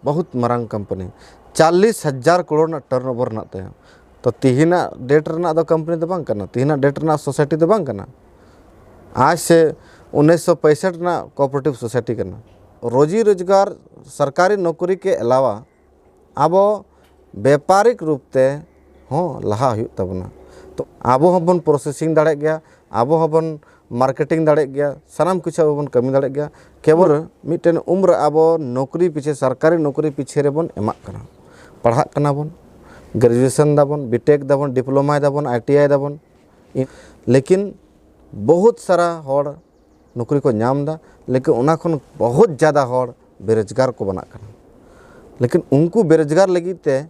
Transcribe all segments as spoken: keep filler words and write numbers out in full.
ᱵᱚᱦᱩᱛ ᱢᱟᱨᱟᱝ ᱠᱳᱢᱯᱟᱱᱤ, ᱪᱟᱞᱞᱤᱥ ᱦᱟᱡᱟᱨ ᱠᱨᱳᱲ ᱨᱮᱱᱟᱜ ᱴᱟᱨᱱ ᱳᱵᱷᱟᱨ ᱦᱮᱱᱟᱜ ᱛᱟᱭᱟ᱾ ᱛᱚ ᱛᱤᱦᱤᱧᱟᱜ ᱰᱮᱴ ᱨᱮᱱᱟᱜ ᱫᱚ ᱠᱳᱢᱯᱟᱱᱤ ᱫᱚ ᱵᱟᱝ ᱠᱟᱱᱟ, ᱛᱤᱦᱤᱧᱟᱜ ᱰᱮᱴ ᱨᱮᱱᱟᱜ ᱥᱳᱥᱟᱭᱴᱤ ᱫᱚ ᱵᱟᱝ ᱠᱟᱱᱟ᱾ ᱟᱡ ᱥᱮ ᱩᱱᱤᱥᱥᱚ ᱯᱮᱸᱥᱚᱴ ᱨᱮᱱᱟᱜ ᱠᱳᱚᱯᱟᱨᱮᱴᱤᱵᱷ ᱥᱳᱥᱟᱭᱴᱤ ᱠᱟᱱᱟ᱾ ᱨᱳᱡᱤ ᱨᱳᱡᱽᱜᱟᱨ ᱥᱚᱨᱠᱟᱨᱤ ᱱᱚᱠᱨᱤ ᱠᱮ ᱟᱞᱟᱣᱟ ᱟᱵᱚ ᱵᱮᱯᱟᱨᱤᱠ ᱨᱩᱯ ᱛᱮ ᱦᱚᱸ ᱞᱟᱦᱟ ᱦᱩᱭᱩᱜ ᱛᱟᱵᱚᱱᱟ᱾ ᱛᱚ ᱟᱵᱚ ᱦᱚᱸᱵᱚᱱ ᱯᱨᱚᱥᱮᱥᱤᱝ ᱫᱟᱲᱮᱭᱟᱜ ᱜᱮᱭᱟ, ᱟᱵᱚ ᱦᱚᱸᱵᱚᱱ ᱢᱟᱨᱠᱮᱴᱤᱝ ᱫᱟᱲᱮᱭᱟᱜ ᱜᱮᱭᱟ, ᱥᱟᱱᱟᱢ ᱠᱤᱪᱷᱩ ᱟᱵᱚ ᱵᱚᱱ ᱠᱟᱹᱢᱤ ᱫᱟᱲᱮᱭᱟᱜ ᱜᱮᱭᱟ᱾ ᱠᱮᱵᱚᱞ ᱢᱤᱫᱴᱮᱱ ᱩᱢᱨᱮ ᱟᱵᱚ ᱱᱚᱠᱨᱤ ᱯᱤᱪᱷᱮ, ᱥᱚᱨᱠᱟᱨᱤ ᱱᱚᱠᱨᱤ ᱯᱤᱪᱷᱮ ᱨᱮᱵᱚᱱ ᱮᱢᱟᱜ ᱠᱟᱱᱟ᱾ ᱯᱟᱲᱦᱟᱜ ᱠᱟᱱᱟ ᱵᱚᱱ, ᱜᱨᱮᱡᱩᱭᱮᱥᱚᱱ ᱫᱟᱵᱚᱱ, ᱵᱤᱴᱮᱠ ᱫᱟᱵᱚᱱ, ᱰᱤᱯᱞᱳᱢᱟᱭ ᱫᱟᱵᱚᱱ, ᱟᱭ ᱴᱤ ᱟᱭ ᱫᱟᱵᱚᱱ, ᱞᱮᱠᱤᱱ ᱵᱚᱦᱩᱛ ᱥᱟᱨᱟ ᱦᱚᱲ ᱱᱚᱠᱨᱤ ᱠᱚ ᱧᱟᱢ ᱮᱫᱟ, ᱞᱮᱠᱤᱱ ᱚᱱᱟ ᱠᱷᱚᱱ ᱵᱚᱦᱩᱛ ᱡᱟᱫᱟ ᱦᱚᱲ ᱵᱮᱨᱚᱡᱽᱜᱟᱨ ᱠᱚ ᱵᱮᱱᱟᱜ ᱠᱟᱱᱟ᱾ ᱞᱮᱠᱤᱱ ᱩᱱᱠᱩ ᱵᱮᱨᱚᱡᱽᱜᱟᱨ ᱞᱟᱹᱜᱤᱫ ᱛᱮ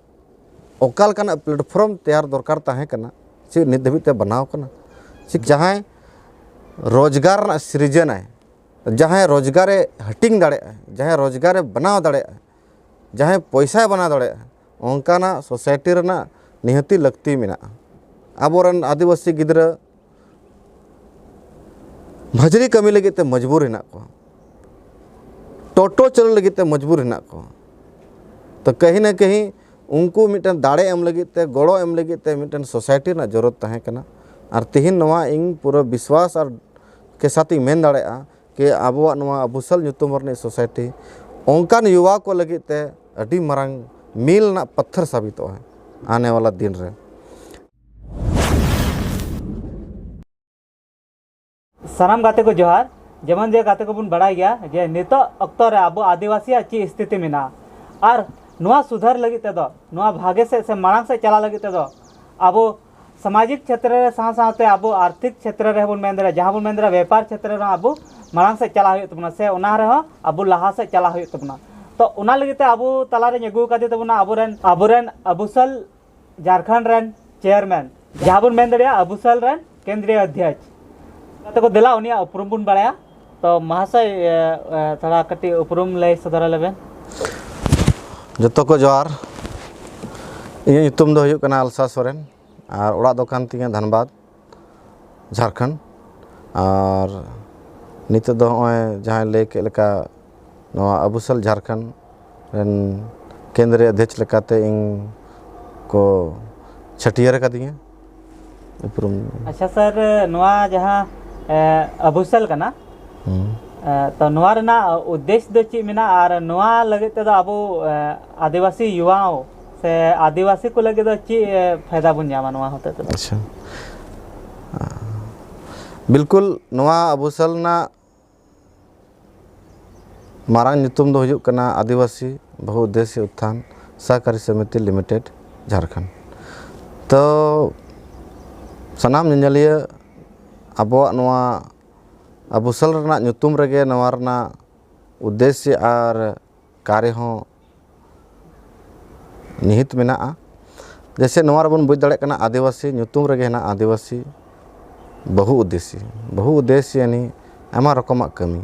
ᱚᱠᱟ ᱞᱮᱠᱟᱱᱟᱜ ᱯᱞᱮᱴᱯᱷᱚᱨᱢ ᱛᱮᱭᱟᱨ ᱫᱚᱨᱠᱟᱨ ᱛᱟᱦᱮᱸ ᱠᱟᱱᱟ, ᱪᱮᱫ ᱱᱤᱛ ᱫᱷᱟᱹᱵᱤᱡ ᱛᱮ ᱵᱮᱱᱟᱣ ᱠᱟᱱᱟ? ᱪᱮᱫ ᱡᱟᱦᱟᱸᱭ ᱨᱳᱡᱽᱜᱟᱨ ᱨᱮᱱᱟᱜ ᱥᱤᱨᱡᱚᱱᱟᱭ, ᱡᱟᱦᱟᱸᱭ ᱨᱳᱡᱽᱜᱟᱨᱮ ᱦᱟᱹᱴᱤᱧ ᱫᱟᱲᱮᱭᱟᱜᱼᱟ, ᱡᱟᱦᱟᱸᱭ ᱨᱳᱡᱽᱜᱟᱨᱮ ᱵᱮᱱᱟᱣ ᱫᱟᱲᱮᱭᱟᱜᱼᱟ, ᱡᱟᱦᱟᱸᱭ ᱯᱚᱭᱥᱟᱭ ᱵᱮᱱᱟᱣ ᱫᱟᱲᱮᱭᱟᱜᱼᱟ, ᱚᱱᱠᱟᱱᱟᱜ ᱥᱳᱥᱟᱭᱴᱤ ᱨᱮᱱᱟᱜ ᱱᱤᱦᱟᱹᱛᱤ ᱞᱟᱹᱠᱛᱤ ᱢᱮᱱᱟᱜᱼᱟ᱾ ᱟᱵᱚᱨᱮᱱ ᱟᱹᱫᱤᱵᱟᱹᱥᱤ ᱜᱤᱫᱽᱨᱟᱹ ᱵᱷᱟᱹᱡᱽᱨᱤ ᱠᱟᱹᱢᱤ ᱞᱟᱹᱜᱤᱫ ᱛᱮ ᱢᱚᱡᱽᱵᱩᱨ ᱦᱮᱱᱟᱜ ᱠᱚᱣᱟ, ᱴᱳᱴᱳ ᱪᱟᱹᱞᱩ ᱞᱟᱹᱜᱤᱫ ᱛᱮ ᱢᱚᱡᱽᱵᱩᱨ ᱦᱮᱱᱟᱜ ᱠᱚᱣᱟ᱾ ᱛᱚ ᱠᱟᱹᱦᱤ ᱱᱟ ᱠᱟᱹᱦᱤ ᱩᱱᱠᱩ ᱢᱤᱫᱴᱮᱱ ᱫᱟᱲᱮ ᱮᱢ ᱞᱟᱹᱜᱤᱫ ᱛᱮ, ᱜᱚᱲᱚ ᱮᱢ ᱞᱟᱹᱜᱤᱫ ᱛᱮ ᱢᱤᱫᱴᱮᱱ ᱥᱳᱥᱟᱭᱴᱤ ᱨᱮᱱᱟᱜ ᱡᱚᱨᱩᱨᱟᱛ ᱛᱟᱦᱮᱸ ᱠᱟᱱᱟ᱾ ᱟᱨ ᱛᱮᱦᱮᱧ ᱱᱚᱣᱟ ᱤᱧ ᱯᱩᱨᱟᱹ ᱵᱤᱥᱣᱟᱥ ᱟᱨ ᱠᱮ ᱥᱟᱛ ᱤᱧ ᱢᱮᱱ ᱫᱟᱲᱮᱭᱟᱜᱼᱟ ᱠᱤ ᱟᱵᱚᱣᱟᱜ ᱱᱚᱣᱟ ᱟᱵᱩᱥᱟᱞ ᱧᱩᱛᱩᱢ ᱨᱤᱱᱤᱡ ᱥᱳᱥᱟᱭᱴᱤ ᱚᱱᱠᱟᱱ ᱭᱩᱣᱟ ᱠᱚ ᱞᱟᱹᱜᱤᱫ ᱛᱮ ᱟᱹᱰᱤ ᱢᱟᱨᱟᱝ ᱢᱤᱞ ᱨᱮᱱᱟᱜ ᱯᱟᱛᱷᱟᱨ ᱥᱟᱵᱤᱛᱚᱜᱼᱟ ᱟᱱᱮ ᱣᱟᱞᱟ ᱫᱤᱱ ᱨᱮ᱾ ᱥᱟᱱᱟᱢ ᱜᱟᱛᱮ ᱠᱚ ᱡᱚᱦᱟᱨ᱾ ᱡᱮᱢᱚᱱ ᱡᱮ ᱜᱟᱛᱮ ᱠᱚᱵᱚᱱ ᱵᱟᱲᱟᱭ ᱜᱮᱭᱟ ᱡᱮ ᱱᱤᱛᱚᱜ ᱚᱠᱛᱚ ᱨᱮ ᱟᱵᱚ ᱟᱹᱫᱤᱵᱟᱹᱥᱤᱭᱟᱜ ᱪᱮᱫ ᱥᱛᱷᱤᱛᱤ ᱢᱮᱱᱟᱜᱼᱟ, ᱟᱨ ᱱᱚᱣᱟ ᱥᱩᱫᱷᱟᱹᱨ ᱞᱟᱹᱜᱤᱫ ᱛᱮᱫᱚ, ᱱᱚᱣᱟ ᱵᱷᱟᱜᱮ ᱥᱮᱫ ᱥᱮ ᱢᱟᱲᱟᱝ ᱥᱮᱫ ᱪᱟᱞᱟᱜ ᱞᱟᱹᱜᱤᱫ ᱛᱮᱫᱚ ᱟᱵᱚ ᱥᱟᱢᱟᱡᱤᱠ ᱪᱷᱮᱛᱨᱚ ᱨᱮ ᱥᱟᱶ ᱥᱟᱶᱛᱮ ᱟᱵᱚ ᱟᱨᱛᱷᱤᱠ ᱪᱷᱮᱛᱨᱚ ᱨᱮᱦᱚᱸ ᱵᱚᱱ ᱢᱮᱱ ᱫᱟᱲᱮᱭᱟᱜᱼᱟ, ᱡᱟᱦᱟᱸ ᱵᱚᱱ ᱢᱮᱱ ᱫᱟᱲᱮᱭᱟᱜᱼᱟ ᱵᱮᱯᱟᱨ ᱪᱷᱮᱛᱨᱚ ᱨᱮᱦᱚᱸ ᱟᱵᱚ ᱢᱟᱲᱟᱝ ᱥᱮᱫ ᱪᱟᱞᱟᱜ ᱦᱩᱭᱩᱜ ᱛᱟᱵᱚᱱᱟ, ᱥᱮ ᱚᱱᱟ ᱨᱮᱦᱚᱸ ᱟᱵᱚ ᱞᱟᱦᱟ ᱥᱮᱫ ᱪᱟᱞᱟᱜ ᱦᱩᱭᱩᱜ ᱛᱟᱵᱚᱱᱟ᱾ ᱛᱚ ᱚᱱᱟ ᱞᱟᱹᱜᱤᱫ ᱛᱮ ᱟᱵᱚ ᱛᱟᱞᱟᱨᱮᱧ ᱟᱹᱜᱩ ᱟᱠᱟᱫᱮ ᱛᱟᱵᱚᱱᱟ ᱟᱵᱚᱨᱮᱱ ᱟᱵᱚᱨᱮᱱ ᱟᱵᱩᱥᱟᱞ ᱡᱷᱟᱲᱠᱷᱚᱸᱰ ᱨᱮᱱ ᱪᱮᱭᱟᱨᱢᱮᱱ, ᱡᱟᱦᱟᱸ ᱵᱚᱱ ᱢᱮᱱ ᱫᱟᱲᱮᱭᱟᱜᱼᱟ ᱟᱵᱩᱥᱟᱞ ᱨᱮᱱ ᱠᱮᱱᱫᱨᱤᱭᱚ ᱚᱫᱷᱭᱚᱠᱥ᱾ ᱜᱟᱛᱮ ᱠᱚ, ᱫᱮᱞᱟ ᱩᱱᱤᱭᱟᱜ ᱩᱯᱨᱩᱢ ᱵᱚᱱ ᱵᱟᱲᱟᱭᱟ᱾ ᱛᱚ ᱢᱟᱦᱟᱥᱚᱭ, ᱮ, ᱮ, ᱛᱷᱚᱲᱟ ᱠᱟᱹᱴᱤᱡ ᱩᱯᱨᱩᱢ ᱞᱟᱹᱭ ᱥᱚᱫᱚᱨ ᱟᱞᱮ ᱵᱮᱱ᱾ ᱡᱚᱛᱚ ᱠᱚ ᱡᱚᱦᱟᱨ᱾ ᱤᱧᱟᱹᱜ ᱧᱩᱛᱩᱢ ᱫᱚ ᱦᱩᱭᱩᱜ ᱠᱟᱱᱟ ᱟᱞᱥᱟ ᱥᱚᱨᱮᱱ ᱟᱨ ᱚᱲᱟᱜ ᱫᱚ ᱠᱟᱱ ᱛᱤᱧᱟᱹ ᱫᱷᱟᱱᱵᱟᱫᱽ, ᱡᱷᱟᱲᱠᱷᱚᱸᱰ᱾ ᱟᱨ ᱱᱤᱛᱚᱜ ᱫᱚ ᱱᱚᱜᱼᱚᱭ ᱡᱟᱦᱟᱸᱭ ᱞᱟᱹᱭ ᱠᱮᱫ ᱞᱮᱠᱟ, ᱱᱚᱣᱟ ᱟᱵᱩᱥᱟᱞ ᱡᱷᱟᱲᱠᱷᱚᱸᱰ ᱨᱮᱱ ᱠᱮᱱᱫᱨᱤᱭ ᱚᱫᱷᱭᱚᱠᱥ ᱞᱮᱠᱟᱛᱮ ᱤᱧ ᱠᱚ ᱪᱷᱟᱹᱴᱭᱟᱹᱨ ᱟᱠᱟᱫᱤᱧᱟ, ᱩᱯᱨᱩᱢ᱾ ᱟᱪᱪᱷᱟ ᱥᱟᱨ, ᱱᱚᱣᱟ ᱡᱟᱦᱟᱸ, ᱮ, ᱟᱵᱷᱩᱥᱟᱞ ᱠᱟᱱᱟ, ᱦᱩᱸ᱾ ᱮ, ᱛᱚ ᱱᱚᱣᱟ ᱨᱮᱱᱟᱜ ᱩᱫᱽᱫᱮᱥ ᱫᱚ ᱪᱮᱫ ᱢᱮᱱᱟᱜᱼᱟ ᱟᱨ ᱱᱚᱣᱟ ᱞᱟᱹᱜᱤᱫ ᱛᱮᱫᱚ ᱟᱵᱚ, ᱮ, ᱟᱹᱫᱤᱵᱟᱹᱥᱤ ᱭᱩᱣᱟ ᱥᱮ ᱟᱹᱫᱤᱵᱟᱹᱥᱤ ᱠᱚ ᱞᱟᱹᱜᱤᱫ ᱫᱚ ᱪᱮᱫ, ᱮ, ᱯᱷᱟᱭᱫᱟ ᱵᱚᱱ ᱧᱟᱢᱟ ᱱᱚᱣᱟ ᱦᱚᱛᱮ ᱛᱮᱫᱚ? ᱟᱪᱪᱷᱟ, ᱵᱤᱞᱠᱩᱞ ᱱᱚᱣᱟ ᱟᱵᱷᱩᱥᱟᱞ ᱨᱮᱱᱟᱜ ᱢᱟᱨᱟᱝ ᱧᱩᱛᱩᱢ ᱫᱚ ᱦᱩᱭᱩᱜ ᱠᱟᱱᱟ ᱟᱹᱫᱤᱵᱟᱹᱥᱤ ᱵᱚᱦᱩ ᱩᱫᱽᱫᱮᱥᱤᱭ ᱩᱛᱛᱷᱟᱱ ᱥᱚᱦᱚᱠᱟᱨᱤ ᱥᱚᱢᱤᱛᱤ ᱞᱤᱢᱤᱴᱮᱰ, ᱡᱷᱟᱲᱠᱷᱚᱸᱰ᱾ ᱛᱚ ᱥᱟᱱᱟᱢ ᱧᱮᱧᱮᱞᱤᱭᱟᱹ ᱟᱵᱚᱣᱟᱜ ᱱᱚᱣᱟ ᱟᱵᱷᱩᱥᱟᱞ ᱨᱮᱱᱟᱜ ᱧᱩᱛᱩᱢ ᱨᱮᱜᱮ ᱱᱚᱣᱟ ᱨᱮᱱᱟᱜ ᱩᱫᱽᱫᱮᱥᱤᱭ ᱟᱨ ᱠᱟᱨᱭᱚ ᱦᱚᱸ ᱱᱤᱦᱤᱛ ᱢᱮᱱᱟᱜᱼᱟ᱾ ᱡᱮᱭᱥᱮ ᱱᱚᱣᱟ ᱨᱮᱵᱚᱱ ᱵᱩᱡᱽ ᱫᱟᱲᱮᱭᱟᱜ ᱠᱟᱱᱟ, ᱟᱹᱫᱤᱵᱟᱹᱥᱤ ᱧᱩᱛᱩᱢ ᱨᱮᱜᱮ ᱦᱮᱱᱟᱜᱼᱟ ᱟᱹᱫᱤᱵᱟᱹᱥᱤ ᱵᱚᱦᱩ ᱩᱫᱽᱫᱮᱥᱤ᱾ ᱵᱚᱦᱩ ᱩᱫᱽᱫᱮᱥᱤ ᱭᱟᱱᱤ ᱟᱭᱢᱟ ᱨᱚᱠᱚᱢᱟᱜ ᱠᱟᱹᱢᱤ᱾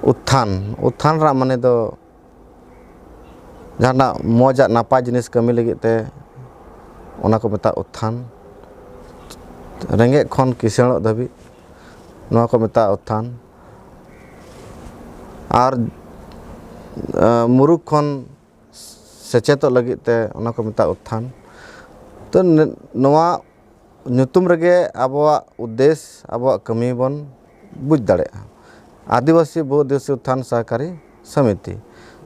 ᱩᱛᱛᱷᱟᱱ, ᱩᱛᱛᱷᱟᱱ ᱨᱮᱱᱟᱜ ᱢᱟᱱᱮ ᱫᱚ ᱡᱟᱦᱟᱱᱟᱜ ᱢᱚᱡᱟᱜ ᱱᱟᱯᱟᱭ ᱡᱤᱱᱤᱥ ᱠᱟᱹᱢᱤ ᱞᱟᱹᱜᱤᱫ ᱛᱮ, ᱚᱱᱟ ᱠᱚ ᱢᱮᱛᱟᱜᱼᱟ ᱩᱛᱛᱷᱟᱱ᱾ ᱨᱮᱸᱜᱮᱡ ᱠᱷᱚᱱ ᱠᱤᱥᱟᱹᱬᱚᱜ ᱫᱷᱟᱹᱵᱤᱡ, ᱱᱚᱣᱟ ᱠᱚ ᱢᱮᱛᱟᱜᱼᱟ ᱩᱛᱛᱷᱟᱱ᱾ ᱟᱨ, ᱮ, ᱢᱩᱨᱩᱠᱷ ᱠᱷᱚᱱ ᱥᱮᱪᱮᱫᱚᱜ ᱞᱟᱹᱜᱤᱫ ᱛᱮ, ᱚᱱᱟ ᱠᱚ ᱢᱮᱛᱟᱜᱼᱟ ᱩᱛᱛᱷᱟᱱ᱾ ᱛᱚ ᱱ-, ᱱᱚᱣᱟ ᱧᱩᱛᱩᱢ ᱨᱮᱜᱮ ᱟᱵᱚᱣᱟᱜ ᱩᱫᱽᱫᱮᱥ, ᱟᱵᱚᱣᱟᱜ ᱠᱟᱹᱢᱤ ᱵᱚᱱ ᱵᱩᱡᱽ ᱫᱟᱲᱮᱭᱟᱜᱼᱟ, ᱟᱹᱫᱤᱵᱟᱹᱥᱤ ᱵᱚᱦᱩ ᱩᱫᱽᱫᱮᱥᱤᱭ ᱩᱛᱛᱷᱟᱱ ᱥᱚᱦᱚᱠᱟᱨᱤ ᱥᱚᱢᱤᱛᱤ᱾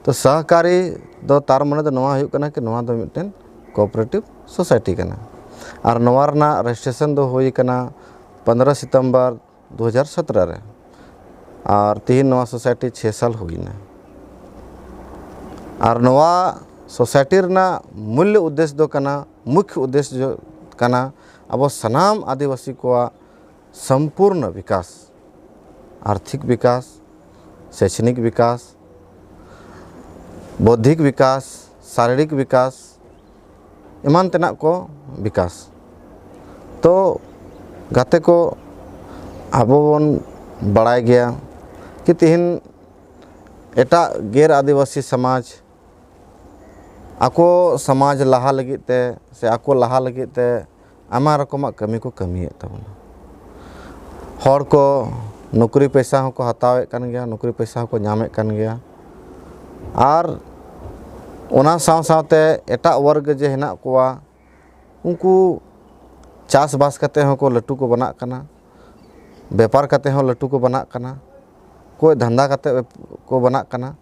ᱛᱚ ᱥᱚᱦᱚᱠᱟᱨᱤ ᱫᱚ ᱛᱟᱨ ᱢᱟᱱᱮ ᱫᱚ ᱱᱚᱣᱟ ᱦᱩᱭᱩᱜ ᱠᱟᱱᱟ ᱠᱤ ᱱᱚᱣᱟ ᱫᱚ ᱢᱤᱫᱴᱮᱱ ᱠᱳᱼᱚᱯᱟᱨᱮᱴᱤᱵᱷ ᱥᱳᱥᱟᱭᱴᱤ ᱠᱟᱱᱟ᱾ ᱟᱨ ᱱᱚᱣᱟ ᱨᱮᱱᱟᱜ ᱨᱮᱡᱤᱥᱴᱨᱮᱥᱚᱱ ᱫᱚ ᱦᱩᱭ ᱠᱟᱱᱟ ᱯᱚᱱᱫᱽᱨᱚ ᱥᱤᱛᱚᱢᱵᱚᱨ ᱫᱩ ᱦᱟᱡᱟᱨ ᱥᱚᱛᱨᱚ ᱨᱮ, ᱟᱨ ᱛᱤᱦᱤᱧ ᱱᱚᱣᱟ ᱥᱳᱥᱟᱭᱴᱤ ᱪᱷᱮ ᱥᱟᱞ ᱦᱩᱭᱱᱟ᱾ ᱟᱨ ᱱᱚᱣᱟ ᱥᱳᱥᱟᱭᱴᱤ ᱨᱮᱱᱟᱜ ᱢᱩᱞᱞᱚ ᱩᱫᱽᱫᱮᱥ ᱫᱚ ᱠᱟᱱᱟ, ᱢᱩᱠᱷᱭᱚ ᱩᱫᱽᱫᱮᱥ ᱫᱚ ᱠᱟᱱᱟ ᱟᱵᱚ ᱥᱟᱱᱟᱢ ᱟᱹᱫᱤᱵᱟᱹᱥᱤ ᱠᱚᱣᱟᱜ ᱥᱚᱢᱯᱩᱨᱱᱚ ᱵᱤᱠᱟᱥ, ᱟᱨᱛᱷᱤᱠ ᱵᱤᱠᱟᱥ, ᱥᱮᱪᱱᱤᱠ ᱵᱤᱠᱟᱥ, ᱵᱳᱫᱽᱫᱷᱤᱠ ᱵᱤᱠᱟᱥ, ᱥᱟᱨᱤᱨᱤᱠ ᱵᱤᱠᱟᱥ, ᱮᱢᱟᱱ ᱛᱮᱱᱟᱜ ᱠᱚ ᱵᱤᱠᱟᱥ᱾ ᱛᱚ ᱜᱟᱛᱮ ᱠᱚ, ᱟᱵᱚ ᱵᱚᱱ ᱵᱟᱲᱟᱭ ᱜᱮᱭᱟ ᱠᱤ ᱛᱤᱦᱤᱧ ᱮᱴᱟᱜ ᱜᱮᱨ ᱟᱹᱫᱤᱵᱟᱹᱥᱤ ᱥᱚᱢᱟᱡᱽ ᱟᱠᱚ ᱥᱚᱢᱟᱡᱽ ᱞᱟᱦᱟ ᱞᱟᱹᱜᱤᱫ ᱛᱮ ᱥᱮ ᱟᱠᱚ ᱞᱟᱦᱟ ᱞᱟᱹᱜᱤᱫ ᱛᱮ ᱟᱭᱢᱟ ᱨᱚᱠᱚᱢᱟᱜ ᱠᱟᱹᱢᱤ ᱠᱚ ᱠᱟᱹᱢᱤᱭᱮᱫ ᱛᱟᱵᱚᱱᱟ᱾ ᱦᱚᱲ ᱠᱚ ᱱᱚᱠᱨᱤ ᱯᱚᱭᱥᱟ ᱦᱚᱸᱠᱚ ᱦᱟᱛᱟᱣᱮᱫ ᱠᱟᱱ ᱜᱮᱭᱟ, ᱱᱚᱠᱨᱤ ᱯᱚᱭᱥᱟ ᱦᱚᱸᱠᱚ ᱧᱟᱢᱮᱫ ᱠᱟᱱ ᱜᱮᱭᱟ᱾ ᱟᱨ ᱚᱱᱟ ᱥᱟᱶ ᱥᱟᱶᱛᱮ ᱮᱴᱟᱜ ᱣᱟᱨᱜ ᱡᱮ ᱦᱮᱱᱟᱜ ᱠᱚᱣᱟ, ᱩᱱᱠᱩ ᱪᱟᱥᱵᱟᱥ ᱠᱟᱛᱮ ᱦᱚᱸᱠᱚ ᱞᱟᱹᱴᱩ ᱠᱚ ᱵᱮᱱᱟᱜ ᱠᱟᱱᱟ, ᱵᱮᱯᱟᱨ ᱠᱟᱛᱮ ᱦᱚᱸ ᱞᱟᱹᱴᱩ ᱠᱚ ᱵᱮᱱᱟᱜ ᱠᱟᱱᱟ, ᱠᱚᱭ ᱫᱷᱟᱱᱫᱟ ᱠᱟᱛᱮ ᱠᱚ ᱵᱮᱱᱟᱜ ᱠᱟᱱᱟ᱾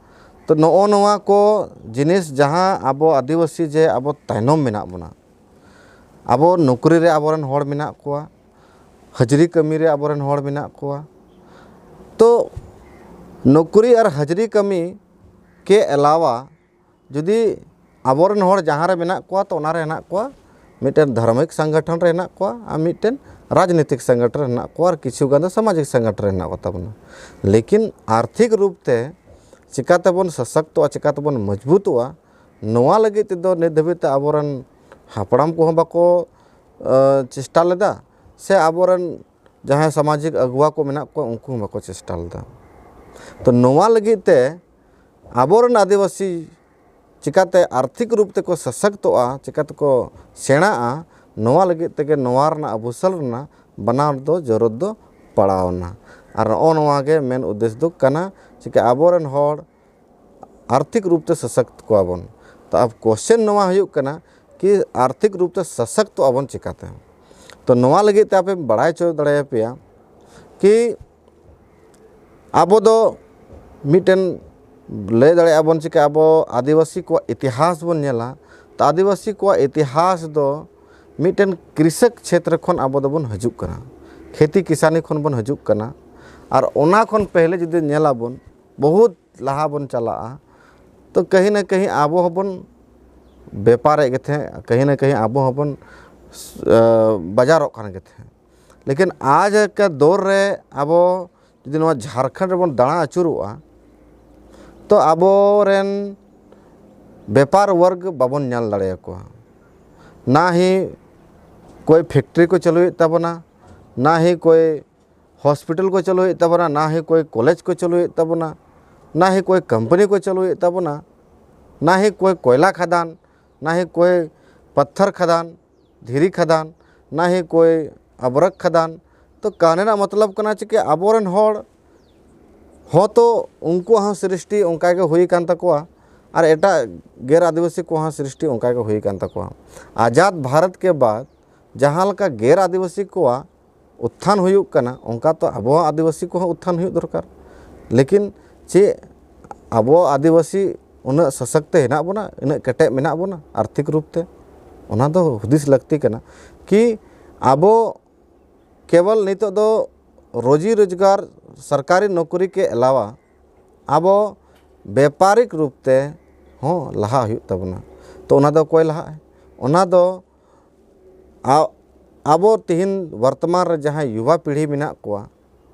ᱛᱚ, ᱱᱚᱜᱼᱚ ᱱᱚᱣᱟ ᱠᱚ ᱡᱤᱱᱤᱥ, ᱡᱟᱦᱟᱸ ᱟᱵᱚ ᱟᱹᱫᱤᱵᱟᱹᱥᱤ ᱡᱮ ᱟᱵᱚ ᱛᱟᱭᱱᱚᱢ ᱢᱮᱱᱟᱜ ᱵᱚᱱᱟ, ᱟᱵᱚ ᱱᱚᱠᱨᱤ ᱨᱮ ᱟᱵᱚᱨᱮᱱ ᱦᱚᱲ ᱢᱮᱱᱟᱜ ᱠᱚᱣᱟ, ᱦᱟᱹᱡᱨᱤ ᱠᱟᱹᱢᱤ ᱨᱮ ᱟᱵᱚᱨᱮᱱ ᱦᱚᱲ ᱢᱮᱱᱟᱜ ᱠᱚᱣᱟ᱾ ᱛᱚ, ᱱᱚᱠᱨᱤ ᱟᱨ ᱦᱟᱹᱡᱨᱤ ᱠᱟᱹᱢᱤ ᱠᱮ ᱮᱞᱟᱣᱟ ᱡᱩᱫᱤ ᱟᱵᱚᱨᱮᱱ ᱦᱚᱲ ᱡᱟᱦᱟᱸ ᱨᱮ ᱢᱮᱱᱟᱜ ᱠᱚᱣᱟ, ᱛᱚ ᱚᱱᱟ ᱨᱮ ᱦᱮᱱᱟᱜ ᱠᱚᱣᱟ, ᱢᱤᱫᱴᱮᱱ ᱫᱷᱟᱨᱢᱤᱠ ᱥᱚᱝᱜᱚᱴᱷᱚᱱ ᱨᱮ ᱦᱮᱱᱟᱜ ᱠᱚᱣᱟ ᱟᱨ ᱢᱤᱫᱴᱮᱱ ᱨᱟᱡᱽᱱᱤᱛᱤᱠ ᱥᱚᱝᱜᱚᱴᱷᱚᱱ ᱨᱮ ᱦᱮᱱᱟᱜ ᱠᱚᱣᱟ ᱟᱨ ᱠᱤᱪᱷᱩ ᱜᱟᱱ ᱫᱚ ᱥᱟᱢᱟᱡᱤᱠ ᱥᱚᱝᱜᱚᱴᱷᱚᱱ ᱨᱮ ᱦᱮᱱᱟᱜ ᱠᱚᱛᱟ ᱵᱚᱱᱟ᱾ ᱞᱮᱠᱤᱱ ᱟᱨᱛᱷᱤᱠ ᱨᱩᱯ ᱛᱮ ᱪᱤᱠᱟᱹ ᱛᱮᱵᱚᱱ ᱥᱚᱥᱚᱠᱛᱚᱜᱼᱟ, ᱪᱤᱠᱟᱹ ᱛᱮᱵᱚᱱ ᱢᱚᱡᱽᱵᱩᱛᱚᱜᱼᱟ, ᱱᱚᱣᱟ ᱞᱟᱹᱜᱤᱫ ᱛᱮᱫᱚ ᱱᱤᱛ ᱫᱷᱟᱹᱵᱤᱡ ᱛᱮ ᱟᱵᱚᱨᱮᱱ ᱦᱟᱯᱲᱟᱢ ᱠᱚᱦᱚᱸ ᱵᱟᱠᱚ, ᱮ, ᱪᱮᱥᱴᱟ ᱞᱮᱫᱟ, ᱥᱮ ᱟᱵᱚᱨᱮᱱ ᱡᱟᱦᱟᱸᱭ ᱥᱟᱢᱟᱡᱤᱠ ᱟᱹᱜᱩᱣᱟ ᱠᱚ ᱢᱮᱱᱟᱜ ᱠᱚᱣᱟ, ᱩᱱᱠᱩ ᱦᱚᱸ ᱵᱟᱠᱚ ᱪᱮᱥᱴᱟ ᱞᱮᱫᱟ᱾ ᱛᱚ, ᱱᱚᱣᱟ ᱞᱟᱹᱜᱤᱫ ᱛᱮ ᱟᱵᱚᱨᱮᱱ ᱟᱹᱫᱤᱵᱟᱹᱥᱤ ᱪᱤᱠᱟᱹᱛᱮ ᱟᱨᱛᱷᱤᱠ ᱨᱩᱯ ᱛᱮᱠᱚ ᱥᱚᱥᱚᱠᱛᱚᱜᱼᱟ, ᱪᱤᱠᱟᱹ ᱛᱮᱠᱚ ᱥᱮᱬᱟᱜᱼᱟ, ᱱᱚᱣᱟ ᱞᱟᱹᱜᱤᱫ ᱛᱮᱜᱮ ᱱᱚᱣᱟ ᱨᱮᱱᱟᱜ ᱟᱵᱩᱥᱟᱞ ᱨᱮᱱᱟᱜ ᱵᱟᱱᱟᱣ ᱫᱚ ᱡᱚᱨᱩᱨ ᱫᱚ ᱯᱟᱲᱟᱣᱱᱟ᱾ ᱟᱨ ᱱᱚᱜᱼᱚ ᱱᱚᱣᱟ ᱜᱮ ᱢᱮᱱ ᱩᱫᱽᱫᱮᱥ ᱫᱚ ᱠᱟᱱᱟ, ᱪᱤᱠᱟᱹ ᱟᱵᱚᱨᱮᱱ ᱦᱚᱲ ᱟᱨᱛᱷᱤᱠ ᱨᱩᱯ ᱛᱮ ᱥᱚᱥᱚᱠᱛ ᱠᱚᱣᱟ ᱵᱚᱱ᱾ ᱛᱚ, ᱟᱵ question ᱱᱚᱣᱟ ᱦᱩᱭᱩᱜ ᱠᱟᱱᱟ ᱠᱤ ᱟᱨᱛᱷᱤᱠ ᱨᱩᱯ ᱛᱮ ᱥᱚᱥᱚᱠᱛᱚᱜ ᱟᱵᱚᱱ ᱪᱤᱠᱟᱹᱛᱮ? ᱛᱚ, ᱱᱚᱣᱟ ᱞᱟᱹᱜᱤᱫ ᱛᱮ ᱟᱯᱮ ᱵᱟᱲᱟᱭ ᱦᱚᱪᱚ ᱫᱟᱲᱮᱭᱟᱯᱮᱭᱟ ᱠᱤ ᱟᱵᱚ ᱫᱚ ᱢᱤᱫᱴᱮᱱ ᱞᱟᱹᱭ ᱫᱟᱲᱮᱭᱟᱜᱼᱟ ᱵᱚᱱ ᱪᱤᱠᱟᱹ, ᱟᱵᱚ ᱟᱹᱫᱤᱵᱟᱹᱥᱤ ᱠᱚᱣᱟᱜ ᱤᱛᱤᱦᱟᱥ ᱵᱚᱱ ᱧᱮᱞᱟ, ᱛᱚ ᱟᱹᱫᱤᱵᱟᱹᱥᱤ ᱠᱚᱣᱟᱜ ᱤᱛᱤᱦᱟᱥ ᱫᱚ ᱢᱤᱫᱴᱮᱱ ᱠᱨᱤᱥᱚᱠ ᱪᱷᱮᱛᱨᱚ ᱠᱷᱚᱱ ᱟᱵᱚ ᱫᱚᱵᱚᱱ ᱦᱤᱡᱩᱜ ᱠᱟᱱᱟ, ᱠᱷᱮᱛᱤ ᱠᱤᱥᱟᱱᱤ ᱠᱷᱚᱱ ᱵᱚᱱ ᱦᱤᱡᱩᱜ ᱠᱟᱱᱟ᱾ ᱟᱨ ᱚᱱᱟ ᱠᱷᱚᱱ ᱯᱮᱦᱞᱮ ᱡᱩᱫᱤ ᱧᱮᱞᱟᱵᱚᱱ, ᱵᱚᱦᱩᱛ ᱞᱟᱦᱟ ᱵᱚᱱ ᱪᱟᱞᱟᱜᱼᱟ, ᱛᱚ ᱠᱟᱹᱦᱤ ᱱᱟ ᱠᱟᱹᱦᱤ ᱟᱵᱚ ᱦᱚᱸᱵᱚᱱ ᱵᱮᱯᱟᱨᱮᱫ ᱜᱮ ᱛᱟᱦᱮᱸᱫ, ᱠᱟᱹᱦᱤ ᱱᱟ ᱠᱟᱹᱦᱤ ᱟᱵᱚ ᱦᱚᱸᱵᱚᱱ, ᱮ, ᱵᱟᱡᱟᱨᱚᱜ ᱠᱟᱱ ᱜᱮ ᱛᱟᱦᱮᱸᱫ᱾ ᱞᱮᱠᱤᱱ ᱟᱡ ᱠᱟ ᱫᱚᱨ ᱨᱮ ᱟᱵᱚ ᱡᱩᱫᱤ ᱱᱚᱣᱟ ᱡᱷᱟᱲᱠᱷᱚᱸᱰ ᱨᱮᱵᱚᱱ ᱫᱟᱬᱟ ᱟᱹᱪᱩᱨᱚᱜᱼᱟ, ᱛᱚ ᱟᱵᱚᱨᱮᱱ ᱵᱮᱯᱟᱨ ᱣᱟᱨᱜ ᱵᱟᱵᱚᱱ ᱧᱮᱞ ᱫᱟᱲᱮᱭᱟᱠᱚᱣᱟ᱾ ᱱᱟ ᱦᱤ ᱠᱚᱭ factory ᱠᱚ ᱪᱟᱹᱞᱩᱭᱮᱫ ᱛᱟᱵᱚᱱᱟ, ᱱᱟ ᱦᱤ ᱠᱚᱭ hospital ᱠᱚ ᱪᱟᱹᱞᱩᱭᱮᱫ ᱛᱟᱵᱚᱱᱟ, ᱱᱟ ᱦᱤ ᱠᱚᱭ college ᱠᱚ ᱪᱟᱹᱞᱩᱭᱮᱫ ᱛᱟᱵᱚᱱᱟ, ᱱᱟ ᱦᱤ ᱠᱚᱭ company ᱠᱚ ᱪᱟᱹᱞᱩᱭᱮᱫ ᱛᱟᱵᱚᱱᱟ, ᱱᱟ ᱦᱤ ᱠᱚᱭ ᱠᱚᱭᱞᱟ ᱠᱷᱟᱫᱟᱱ, ᱱᱟ ᱦᱤ ᱠᱚᱭ ᱯᱟᱛᱷᱟᱨ ᱠᱷᱟᱫᱟᱱ, ᱫᱷᱤᱨᱤ ᱠᱷᱟᱫᱟᱱ, ᱱᱟ ᱦᱤ ᱠᱚᱭ ᱟᱵᱨᱚᱠ ᱠᱷᱟᱫᱟᱱ᱾ ᱛᱚ ᱠᱟᱱᱮ ᱨᱮᱱᱟᱜ ᱢᱚᱛᱞᱚᱵ ᱠᱟᱱᱟ ᱪᱮ ᱠᱤ ᱟᱵᱚᱨᱮᱱ ᱦᱚᱲ ᱦᱚᱸ ᱛᱚ ᱩᱱᱠᱩᱣᱟᱜ ᱦᱚᱸ ᱥᱨᱤᱥᱴᱤ ᱚᱱᱠᱟ ᱜᱮ ᱦᱩᱭ ᱟᱠᱟᱱ ᱛᱟᱠᱚᱣᱟ, ᱟᱨ ᱮᱴᱟᱜ ᱜᱮᱨ ᱟᱹᱫᱤᱵᱟᱹᱥᱤ ᱠᱚᱣᱟᱜ ᱦᱚᱸ ᱥᱨᱤᱥᱴᱤ ᱚᱱᱠᱟ ᱜᱮ ᱦᱩᱭ ᱟᱠᱟᱱ ᱛᱟᱠᱚᱣᱟ᱾ ᱟᱡᱟᱫ ᱵᱷᱟᱨᱚᱛ ᱠᱮ ᱵᱟᱫ ᱡᱟᱦᱟᱸ ᱞᱮᱠᱟ ᱜᱮᱨ ᱟᱹᱫᱤᱵᱟᱹᱥᱤ ᱠᱚᱣᱟᱜ ᱩᱛᱛᱷᱟᱱ ᱦᱩᱭᱩᱜ ᱠᱟᱱᱟ, ᱚᱱᱠᱟ ᱛᱚ ᱟᱵᱚᱣᱟᱜ ᱟᱹᱫᱤᱵᱟᱹᱥᱤ ᱠᱚᱦᱚᱸ ᱩᱛᱛᱷᱟᱱ ᱦᱩᱭᱩᱜ ᱫᱚᱨᱠᱟᱨ᱾ ᱞᱮᱠᱤᱱ ᱪᱮᱫ ᱟᱵᱚ ᱟᱹᱫᱤᱵᱟᱹᱥᱤ ᱩᱱᱟᱹᱜ ᱥᱚᱥᱚᱠᱛᱮ ᱦᱮᱱᱟᱜ ᱵᱚᱱᱟ, ᱩᱱᱟᱹᱜ ᱠᱮᱴᱮᱡ ᱢᱮᱱᱟᱜ ᱵᱚᱱᱟ ᱟᱨᱛᱷᱤᱠ ᱨᱩᱯ ᱛᱮ? ᱚᱱᱟ ᱫᱚ ᱦᱩᱫᱤᱥ ᱞᱟᱹᱠᱛᱤ ᱠᱟᱱᱟ ᱠᱤ ᱟᱵᱚ ᱠᱮᱵᱚᱞ ᱱᱤᱛᱚᱜ ᱫᱚ ᱨᱳᱡᱤ ᱨᱳᱡᱽᱜᱟᱨ ᱥᱚᱨᱠᱟᱨᱤ ᱱᱚᱠᱨᱤ ᱠᱮ ᱟᱞᱟᱣᱟ ᱟᱵᱚ ᱵᱮᱯᱟᱨᱤᱠ ᱨᱩᱯ ᱛᱮ ᱦᱚᱸ ᱞᱟᱦᱟ ᱦᱩᱭᱩᱜ ᱛᱟᱵᱚᱱᱟ᱾ ᱛᱚ ᱚᱱᱟ ᱫᱚ ᱚᱠᱚᱭ ᱞᱟᱦᱟᱜᱼᱟᱭ? ᱚᱱᱟ ᱫᱚ ᱟ-, ᱟᱵᱚ ᱛᱤᱦᱤᱧ ᱵᱚᱨᱛᱚᱢᱟᱱ ᱨᱮ ᱡᱟᱦᱟᱸᱭ ᱭᱩᱵᱟ ᱯᱤᱲᱦᱤ ᱢᱮᱱᱟᱜ ᱠᱚᱣᱟ,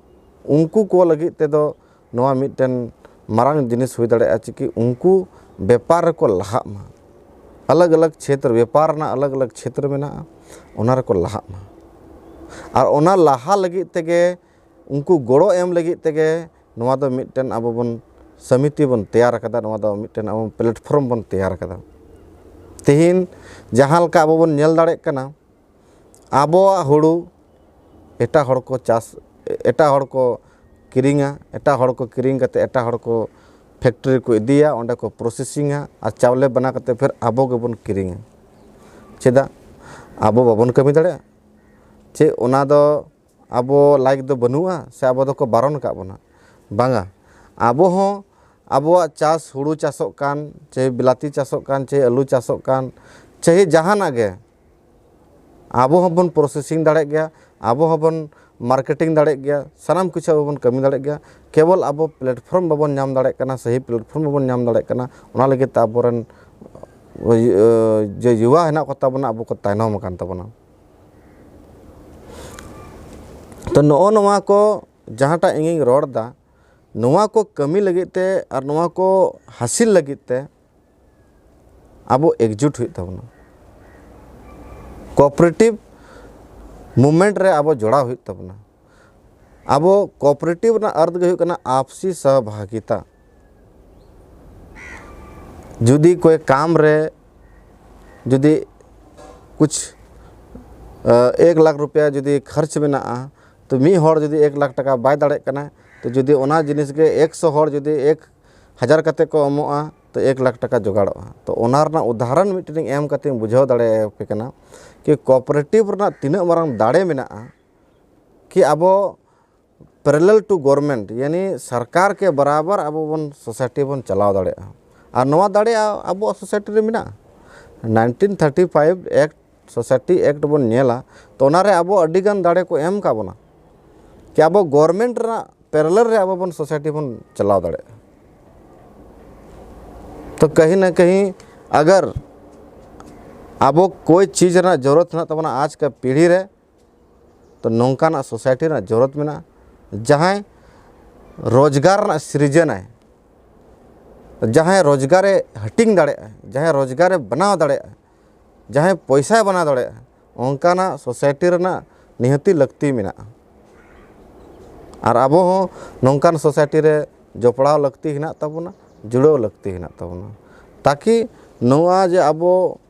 ᱩᱱᱠᱩ ᱠᱚ ᱞᱟᱹᱜᱤᱫ ᱛᱮᱫᱚ ᱱᱚᱣᱟ ᱢᱤᱫᱴᱮᱱ ᱢᱟᱨᱟᱝ ᱡᱤᱱᱤᱥ ᱦᱩᱭ ᱫᱟᱲᱮᱭᱟᱜᱼᱟ, ᱪᱤᱠᱤ ᱩᱱᱠᱩ ᱵᱮᱯᱟᱨ ᱨᱮᱠᱚ ᱞᱟᱦᱟᱜ ᱢᱟ᱾ ᱟᱞᱟᱜᱽ ᱟᱞᱟᱜᱽ ᱪᱷᱮᱛᱨᱚ, ᱵᱮᱯᱟᱨ ᱨᱮᱱᱟᱜ ᱟᱞᱟᱜᱽ ᱟᱞᱟᱜᱽ ᱪᱷᱮᱛᱨᱚ ᱢᱮᱱᱟᱜᱼᱟ, ᱚᱱᱟ ᱨᱮᱠᱚ ᱞᱟᱦᱟᱜ ᱢᱟ᱾ ᱟᱨ ᱚᱱᱟ ᱞᱟᱦᱟ ᱞᱟᱹᱜᱤᱫ ᱛᱮᱜᱮ, ᱩᱱᱠᱩ ᱜᱚᱲᱚ ᱮᱢ ᱞᱟᱹᱜᱤᱫ ᱛᱮᱜᱮ ᱱᱚᱣᱟ ᱫᱚ ᱢᱤᱫᱴᱮᱱ ᱟᱵᱚ ᱵᱚᱱ ᱥᱚᱢᱤᱛᱤ ᱵᱚᱱ ᱛᱮᱭᱟᱨ ᱟᱠᱟᱫᱟ, ᱱᱚᱣᱟ ᱫᱚ ᱢᱤᱫᱴᱮᱱ ᱟᱵᱚ platform ᱵᱚᱱ ᱛᱮᱭᱟᱨ ᱟᱠᱟᱫᱟ᱾ ᱛᱮᱦᱮᱧ ᱡᱟᱦᱟᱸ ᱞᱮᱠᱟ ᱟᱵᱚ ᱵᱚᱱ ᱧᱮᱞ ᱫᱟᱲᱮᱭᱟᱜ ᱠᱟᱱᱟ, ᱟᱵᱚᱣᱟᱜ ᱦᱩᱲᱩ ᱮᱴᱟᱜ ᱦᱚᱲ ᱠᱚ ᱪᱟᱥ, ᱮᱴᱟᱜ ᱦᱚᱲ ᱠᱚ ᱠᱤᱨᱤᱧᱟ, ᱮᱴᱟᱜ ᱦᱚᱲ ᱠᱚ ᱠᱤᱨᱤᱧ ᱠᱟᱛᱮ ᱮᱴᱟᱜ ᱦᱚᱲ ᱠᱚ factory ᱨᱮᱠᱚ ᱤᱫᱤᱭᱟ, ᱚᱸᱰᱮ ᱠᱚ processing ᱟ ᱟᱨ ᱪᱟᱣᱞᱮ ᱵᱮᱱᱟᱣ ᱠᱟᱛᱮ ᱯᱷᱤᱨ ᱟᱵᱚ ᱜᱮᱵᱚᱱ ᱠᱤᱨᱤᱧᱟ᱾ ᱪᱮᱫᱟᱜ? ᱟᱵᱚ ᱵᱟᱵᱚᱱ ᱠᱟᱹᱢᱤ ᱫᱟᱲᱮᱭᱟᱜᱼᱟ? ᱪᱮᱫ ᱚᱱᱟ ᱫᱚ ᱟᱵᱚ ᱞᱟᱭᱤᱠ ᱫᱚ ᱵᱟᱹᱱᱩᱜᱼᱟ ᱥᱮ ᱟᱵᱚ ᱫᱚᱠᱚ ᱵᱟᱨᱚᱱ ᱟᱠᱟᱫ ᱵᱚᱱᱟ? ᱵᱟᱝᱟ, ᱟᱵᱚ ᱦᱚᱸ ᱟᱵᱚᱣᱟᱜ ᱪᱟᱥ, ᱦᱩᱲᱩ ᱪᱟᱥᱚᱜ ᱠᱟᱱ, ᱪᱟᱦᱮ ᱵᱤᱞᱟᱹᱛᱤ ᱪᱟᱥᱚᱜ ᱠᱟᱱ, ᱪᱟᱦᱮ ᱟᱹᱞᱩ ᱪᱟᱥᱚᱜ ᱠᱟᱱ, ᱪᱟᱦᱮ ᱡᱟᱦᱟᱱᱟᱜ ᱜᱮ, ᱟᱵᱚ ᱦᱚᱸᱵᱚᱱ processing ᱫᱟᱲᱮᱭᱟᱜ ᱜᱮᱭᱟ, ᱟᱵᱚ ᱦᱚᱸᱵᱚᱱ marketing ᱫᱟᱲᱮᱭᱟᱜ ᱜᱮᱭᱟ, ᱥᱟᱱᱟᱢ ᱠᱤᱪᱷᱩ ᱟᱵᱚ ᱵᱚᱱ ᱠᱟᱹᱢᱤ ᱫᱟᱲᱮᱭᱟᱜ ᱜᱮᱭᱟ᱾ ᱠᱮᱵᱚᱞ ᱟᱵᱚ platform ᱵᱟᱵᱚᱱ ᱧᱟᱢ ᱫᱟᱲᱮᱭᱟᱜ ᱠᱟᱱᱟ, ᱥᱟᱹᱦᱤ platform ᱵᱟᱵᱚᱱ ᱧᱟᱢ ᱫᱟᱲᱮᱭᱟᱜ ᱠᱟᱱᱟ, ᱚᱱᱟ ᱞᱟᱹᱜᱤᱫ ᱛᱮ ᱟᱵᱚᱨᱮᱱ ᱡᱮ ᱭᱩᱵᱟ ᱦᱮᱱᱟᱜ ᱠᱚ ᱛᱟᱵᱚᱱᱟ, ᱟᱵᱚ ᱠᱚ ᱛᱟᱭᱱᱚᱢ ᱟᱠᱟᱱ ᱛᱟᱵᱚᱱᱟ᱾ ᱛᱚ ᱱᱚᱜᱼᱚ ᱱᱚᱣᱟ ᱠᱚ ᱡᱟᱦᱟᱸᱴᱟᱜ ᱤᱧᱤᱧ ᱨᱚᱲ ᱮᱫᱟ, ᱱᱚᱣᱟ ᱠᱚ ᱠᱟᱹᱢᱤ ᱞᱟᱹᱜᱤᱫ ᱛᱮ ᱟᱨ ᱱᱚᱣᱟ ᱠᱚ ᱦᱟᱹᱥᱤᱞ ᱞᱟᱹᱜᱤᱫ ᱛᱮ ᱟᱵᱚ ᱮᱠᱡᱩᱴ ᱦᱩᱭᱩᱜ ᱛᱟᱵᱚᱱᱟ, cooperative movement ᱨᱮ ᱟᱵᱚ ᱡᱚᱲᱟᱣ ᱦᱩᱭᱩᱜ ᱛᱟᱵᱚᱱᱟ᱾ ᱟᱵᱚ cooperative ᱨᱮᱱᱟᱜ ᱟᱨᱛᱷ ᱜᱮ ᱦᱩᱭᱩᱜ ᱠᱟᱱᱟ ᱟᱯᱥᱤ ᱥᱚᱦᱵᱷᱟᱜᱤᱛᱟ᱾ ᱡᱩᱫᱤ ᱠᱚᱭ ᱠᱟᱢ ᱨᱮ ᱡᱩᱫᱤ ᱠᱩᱪ, ᱮᱠ ᱞᱟᱠᱷ ᱨᱩᱯᱤᱭᱟ ᱡᱩᱫᱤ ᱠᱷᱚᱨᱪ ᱢᱮᱱᱟᱜᱼᱟ, ᱛᱚ ᱢᱤᱫ ᱦᱚᱲ ᱡᱩᱫᱤ ᱮᱠ ᱞᱟᱠᱷ ᱴᱟᱠᱟ ᱵᱟᱭ ᱫᱟᱲᱮᱭᱟᱜ ᱠᱟᱱᱟ, ᱡᱩᱫᱤ ᱚᱱᱟ ᱡᱤᱱᱤᱥ ᱜᱮ ᱮᱠᱥᱚ ᱦᱚᱲ ᱡᱩᱫᱤ ᱮᱠ ᱦᱟᱡᱟᱨ ᱠᱟᱛᱮ ᱠᱚ ᱮᱢᱚᱜᱼᱟ, ᱛᱚ ᱮᱠ ᱞᱟᱠᱷ ᱴᱟᱠᱟ ᱡᱚᱜᱟᱲᱚᱜᱼᱟ᱾ ᱛᱚ ᱚᱱᱟ ᱨᱮᱱᱟᱜ ᱩᱫᱟᱦᱚᱨᱚᱱ ᱢᱤᱫᱴᱮᱱ ᱤᱧ ᱮᱢ ᱠᱟᱛᱮ ᱤᱧ ᱵᱩᱡᱷᱟᱹᱣ ᱫᱟᱲᱮᱭᱟᱯᱮ ᱠᱟᱱᱟ ᱠᱤ ᱠᱳᱯᱟᱨᱮᱴᱤᱵᱷ ᱨᱮᱱᱟᱜ ᱛᱤᱱᱟᱹᱜ ᱢᱟᱨᱟᱝ ᱫᱟᱲᱮ ᱢᱮᱱᱟᱜᱼᱟ, ᱠᱤ ᱟᱵᱚ parallel to government, ᱭᱟᱱᱤ ᱥᱚᱨᱠᱟᱨ ᱠᱮ ᱵᱟᱨᱟᱵᱟᱨ ᱟᱵᱚ ᱵᱚᱱ society ᱵᱚᱱ ᱪᱟᱞᱟᱣ ᱫᱟᱲᱮᱭᱟᱜᱼᱟ᱾ ᱟᱨ ᱱᱚᱣᱟ ᱫᱟᱲᱮ ᱟ-, ᱟᱵᱚᱣᱟᱜ society ᱨᱮ ᱢᱮᱱᱟᱜᱼᱟ᱾ Nineteen thirty five Act, Society Act ᱵᱚᱱ ᱧᱮᱞᱟ, ᱛᱚ ᱚᱱᱟᱨᱮ ᱟᱵᱚ ᱟᱹᱰᱤᱜᱟᱱ ᱫᱟᱲᱮ ᱠᱚ ᱮᱢ ᱠᱟᱜ ᱵᱚᱱᱟ ᱠᱤ ᱟᱵᱚ government ᱨᱮᱱᱟᱜ parallel ᱨᱮ ᱟᱵᱚ ᱵᱚᱱ society ᱵᱚᱱ ᱪᱟᱞᱟᱣ ᱫᱟᱲᱮᱭᱟᱜᱼᱟ᱾ ᱛᱚ ᱠᱟᱹᱦᱤ ᱱᱟ ᱠᱟᱹᱦᱤ ᱟᱜᱟᱨ ᱟᱵᱚ ᱠᱳᱭ ᱪᱤᱡᱽ ᱨᱮᱱᱟᱜ ᱡᱚᱨᱩᱨᱟᱛ ᱦᱮᱱᱟᱜ ᱛᱟᱵᱚᱱᱟ ᱟᱡᱽ ᱠᱟ ᱯᱤᱲᱦᱤ ᱨᱮ, ᱛᱚ ᱱᱚᱝᱠᱟᱱᱟᱜ society ᱨᱮᱱᱟᱜ ᱡᱚᱨᱩᱨᱟᱛ ᱢᱮᱱᱟᱜᱼᱟ, ᱡᱟᱦᱟᱸᱭ ᱨᱳᱡᱽᱜᱟᱨ ᱨᱮᱱᱟᱜ ᱥᱤᱨᱡᱚᱱᱟᱭ, ᱡᱟᱦᱟᱸᱭ ᱨᱳᱡᱽᱜᱟᱨᱮ ᱦᱟᱹᱴᱤᱧ ᱫᱟᱲᱮᱭᱟᱜᱼᱟ, ᱡᱟᱦᱟᱸᱭ ᱨᱳᱡᱽᱜᱟᱨᱮ ᱵᱮᱱᱟᱣ ᱫᱟᱲᱮᱭᱟᱜᱼᱟ, ᱡᱟᱦᱟᱸᱭ ᱯᱚᱭᱥᱟᱭ ᱵᱮᱱᱟᱣ ᱫᱟᱲᱮᱭᱟᱜᱼᱟ, ᱚᱱᱠᱟᱱᱟᱜ society ᱨᱮᱱᱟᱜ ᱱᱤᱦᱟᱹᱛᱤ ᱞᱟᱹᱠᱛᱤ ᱢᱮᱱᱟᱜᱼᱟ᱾ ᱟᱨ ᱟᱵᱚ ᱦᱚᱸ ᱱᱚᱝᱠᱟᱱ society ᱨᱮ ᱡᱚᱯᱲᱟᱣ ᱞᱟᱹᱠᱛᱤ ᱦᱮᱱᱟᱜ ᱛᱟᱵᱚᱱᱟ, ᱡᱩᱲᱟᱹᱣ ᱞᱟᱹᱠᱛᱤ ᱦᱮᱱᱟᱜ ᱛᱟᱵᱚᱱᱟ, ᱛᱟᱠᱤ ᱱᱚᱣᱟ ᱡᱮ ᱟᱵᱚ,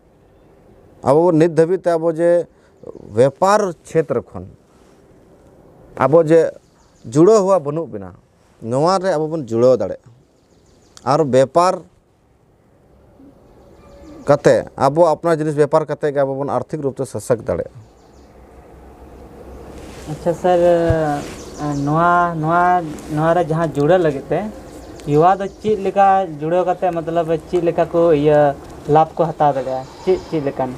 ᱟᱵᱚ ᱱᱤᱛ ᱫᱷᱟᱹᱵᱤᱡ ᱛᱮ ᱟᱵᱚ ᱡᱮ ᱵᱮᱯᱟᱨ ᱪᱷᱮᱛᱨᱚ ᱠᱷᱚᱱ ᱟᱵᱚ ᱡᱮ ᱡᱩᱲᱟᱹᱣ ᱦᱚᱣᱟ ᱵᱟᱹᱱᱩᱜ ᱵᱮᱱᱟ, ᱱᱚᱣᱟ ᱨᱮ ᱟᱵᱚ ᱵᱚᱱ ᱡᱩᱲᱟᱹᱣ ᱫᱟᱲᱮᱭᱟᱜᱼᱟ᱾ ᱟᱨ ᱵᱮᱯᱟᱨ ᱠᱟᱛᱮ, ᱟᱵᱚ ᱟᱯᱱᱟᱨ ᱡᱤᱱᱤᱥ ᱵᱮᱯᱟᱨ ᱠᱟᱛᱮ ᱜᱮ ᱟᱵᱚ ᱵᱚᱱ ᱟᱨᱛᱷᱤᱠ ᱨᱩᱯ ᱛᱮ ᱥᱚᱥᱚᱠᱛ ᱫᱟᱲᱮᱭᱟᱜᱼᱟ᱾ ᱟᱪᱪᱷᱟ ᱥᱟᱨ, ᱱᱚᱣᱟ ᱱᱚᱣᱟ ᱱᱚᱣᱟ ᱨᱮ ᱡᱟᱦᱟᱸ ᱡᱩᱲᱟᱹ ᱞᱟᱹᱜᱤᱫ ᱛᱮ ᱭᱩᱣᱟ ᱫᱚ ᱪᱮᱫ ᱞᱮᱠᱟ ᱡᱩᱲᱟᱹᱣ ᱠᱟᱛᱮ, ᱢᱚᱛᱞᱚᱵ ᱪᱮᱫ ᱞᱮᱠᱟ ᱠᱚ ᱤᱭᱟᱹ ᱞᱟᱵᱷ ᱠᱚ ᱦᱟᱛᱟᱣ ᱫᱟᱲᱮᱭᱟᱜᱼᱟ, ᱪᱮᱫ ᱪᱮᱫ ᱞᱮᱠᱟᱱ?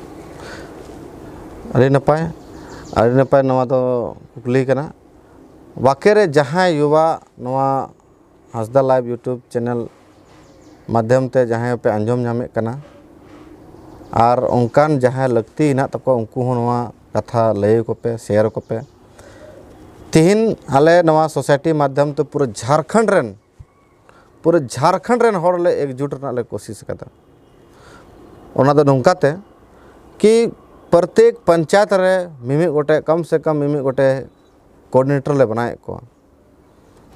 ᱟᱹᱰᱤ ᱱᱟᱯᱟᱭ, ᱟᱹᱰᱤ ᱱᱟᱯᱟᱭ ᱱᱚᱣᱟ ᱫᱚ ᱠᱩᱠᱞᱤ ᱠᱟᱱᱟ᱾ ᱵᱟᱠᱮ ᱨᱮ ᱡᱟᱦᱟᱸᱭ ᱭᱩᱣᱟ ᱱᱚᱣᱟ ᱦᱟᱸᱥᱫᱟ Live YouTube channel ᱢᱟᱫᱽᱫᱷᱚᱢ ᱛᱮ ᱡᱟᱦᱟᱸᱭ ᱯᱮ ᱟᱸᱡᱚᱢ ᱧᱟᱢᱮᱫ ᱠᱟᱱᱟ, ᱟᱨ ᱚᱱᱠᱟᱱ ᱡᱟᱦᱟᱸᱭ ᱞᱟᱹᱠᱛᱤ ᱦᱮᱱᱟᱜ ᱛᱟᱠᱚᱣᱟ, ᱩᱱᱠᱩ ᱦᱚᱸ ᱱᱚᱣᱟ ᱠᱟᱛᱷᱟ ᱞᱟᱹᱭ ᱟᱠᱚ ᱯᱮ, share ᱟᱠᱚ ᱯᱮ᱾ ᱛᱤᱦᱤᱧ ᱟᱞᱮ ᱱᱚᱣᱟ society ᱢᱟᱫᱽᱫᱷᱚᱢ ᱛᱮ ᱯᱩᱨᱟᱹ ᱡᱷᱟᱲᱠᱷᱚᱸᱰ ᱨᱮᱱ, ᱯᱩᱨᱟᱹ ᱡᱷᱟᱲᱠᱷᱚᱸᱰ ᱨᱮᱱ ᱦᱚᱲ ᱞᱮ ᱮᱠᱡᱩᱴ ᱨᱮᱱᱟᱜ ᱞᱮ ᱠᱳᱥᱤᱥ ᱟᱠᱟᱫᱟ᱾ ᱚᱱᱟ ᱫᱚ ᱱᱚᱝᱠᱟ ᱛᱮ ᱠᱤ ᱯᱨᱚᱛᱮᱠ ᱯᱚᱧᱪᱟᱭᱮᱛ ᱨᱮ ᱢᱤᱢᱤᱫ ᱜᱚᱴᱮᱡ, ᱠᱚᱢ ᱥᱮ ᱠᱚᱢ ᱢᱤᱢᱤᱫ ᱜᱚᱴᱮᱡ coordinator ᱞᱮ ᱵᱮᱱᱟᱣᱮᱫ ᱠᱚᱣᱟ᱾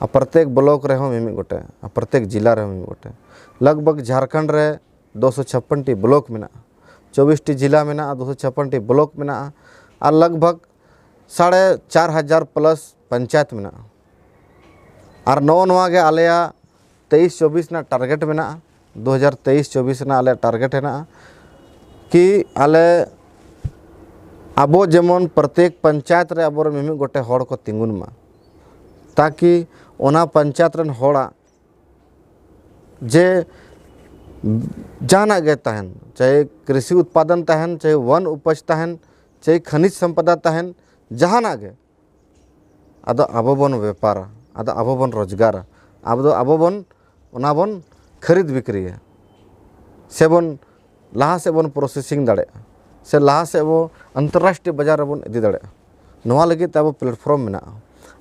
ᱟᱨ ᱯᱨᱚᱛᱮᱠ block ᱨᱮᱦᱚᱸ ᱢᱤᱢᱤᱫ ᱜᱚᱴᱮᱡ, ᱟᱨ ᱯᱨᱚᱛᱮᱠ ᱡᱮᱞᱟ ᱨᱮᱦᱚᱸ ᱢᱤᱢᱤᱫ ᱜᱚᱴᱮᱡ᱾ ᱞᱟᱜᱽ ᱵᱷᱟᱜᱽ ᱡᱷᱟᱲᱠᱷᱚᱸᱰ ᱨᱮ ᱫᱩᱥᱚ ᱪᱷᱟᱯᱯᱟᱱ ᱴᱤ block ᱢᱮᱱᱟᱜᱼᱟ, ᱪᱚᱵᱵᱤᱥ ᱴᱤ ᱡᱮᱞᱟ ᱢᱮᱱᱟᱜᱼᱟ, ᱫᱩᱥᱚ ᱪᱷᱟᱯᱯᱟᱱ ᱴᱤ block ᱢᱮᱱᱟᱜᱼᱟ, ᱟᱨ ᱞᱟᱜᱽ ᱵᱷᱟᱜᱽ ᱥᱟᱲᱮ ᱪᱟᱨ ᱦᱟᱡᱟᱨ plus ᱯᱚᱧᱪᱟᱭᱮᱛ ᱢᱮᱱᱟᱜᱼᱟ᱾ ᱟᱨ ᱱᱚᱜᱼᱚ ᱱᱚᱣᱟ ᱜᱮ ᱟᱞᱮᱭᱟᱜ ᱛᱮᱭᱤᱥ ᱪᱚᱵᱵᱤᱥ ᱨᱮᱱᱟᱜ ᱴᱟᱨᱜᱮᱴ ᱢᱮᱱᱟᱜᱼᱟ᱾ ᱫᱩ ᱦᱟᱡᱟᱨ ᱛᱮᱭᱤᱥ ᱪᱚᱵᱵᱤᱥ ᱨᱮᱱᱟᱜ ᱟᱞᱮᱭᱟᱜ ᱴᱟᱨᱜᱮᱴ ᱦᱮᱱᱟᱜᱼᱟ ᱠᱤ ᱟᱞᱮ ᱟᱵᱚ ᱡᱮᱢᱚᱱ ᱯᱨᱚᱛᱮᱠ ᱯᱚᱧᱪᱟᱭᱮᱛ ᱨᱮ ᱟᱵᱚᱨᱮᱱ ᱢᱤᱢᱤᱫ ᱜᱚᱴᱮᱡ ᱦᱚᱲ ᱠᱚ ᱛᱤᱸᱜᱩᱱ ᱢᱟ, ᱛᱟᱠᱤ ᱚᱱᱟ ᱯᱚᱧᱪᱟᱭᱮᱛ ᱨᱮᱱ ᱦᱚᱲᱟᱜ ᱡᱮ ᱡᱟᱦᱟᱱᱟᱜ ᱜᱮ ᱛᱟᱦᱮᱱ, ᱪᱟᱦᱮ ᱠᱨᱤᱥᱤ ᱩᱛᱯᱟᱫᱚᱱ ᱛᱟᱦᱮᱱ, ᱪᱟᱦᱮ ᱵᱚᱱ ᱩᱯᱚᱡᱽ ᱛᱟᱦᱮᱱ, ᱪᱟᱦᱮ ᱠᱷᱟᱱᱤᱡᱽ ᱥᱚᱢᱯᱚᱫᱟ ᱛᱟᱦᱮᱱ, ᱡᱟᱦᱟᱱᱟᱜ ᱜᱮ, ᱟᱫᱚ ᱟᱵᱚ ᱵᱚᱱ ᱵᱮᱯᱟᱨᱟ, ᱟᱫᱚ ᱟᱵᱚ ᱵᱚᱱ ᱨᱳᱡᱽᱜᱟᱨᱟ, ᱟᱵᱚ ᱫᱚ ᱟᱵᱚ ᱵᱚᱱ ᱚᱱᱟ ᱵᱚᱱ ᱠᱷᱟᱹᱨᱤᱫ ᱵᱤᱠᱨᱤᱭᱟ, ᱥᱮᱵᱚᱱ ᱞᱟᱦᱟ ᱥᱮᱫ ᱵᱚᱱ ᱯᱨᱚᱥᱮᱥᱤᱝ ᱫᱟᱲᱮᱭᱟᱜᱼᱟ, ᱥᱮ ᱞᱟᱦᱟ ᱥᱮᱫ ᱵᱚ ᱟᱱᱛᱚᱨᱨᱟᱥᱴᱨᱤᱭᱚ ᱵᱟᱡᱟᱨ ᱨᱮᱵᱚᱱ ᱤᱫᱤ ᱫᱟᱲᱮᱭᱟᱜᱼᱟ᱾ ᱱᱚᱣᱟ ᱞᱟᱹᱜᱤᱫ ᱛᱮ ᱟᱵᱚ ᱯᱞᱟᱴᱯᱷᱚᱨᱢ ᱢᱮᱱᱟᱜᱼᱟ᱾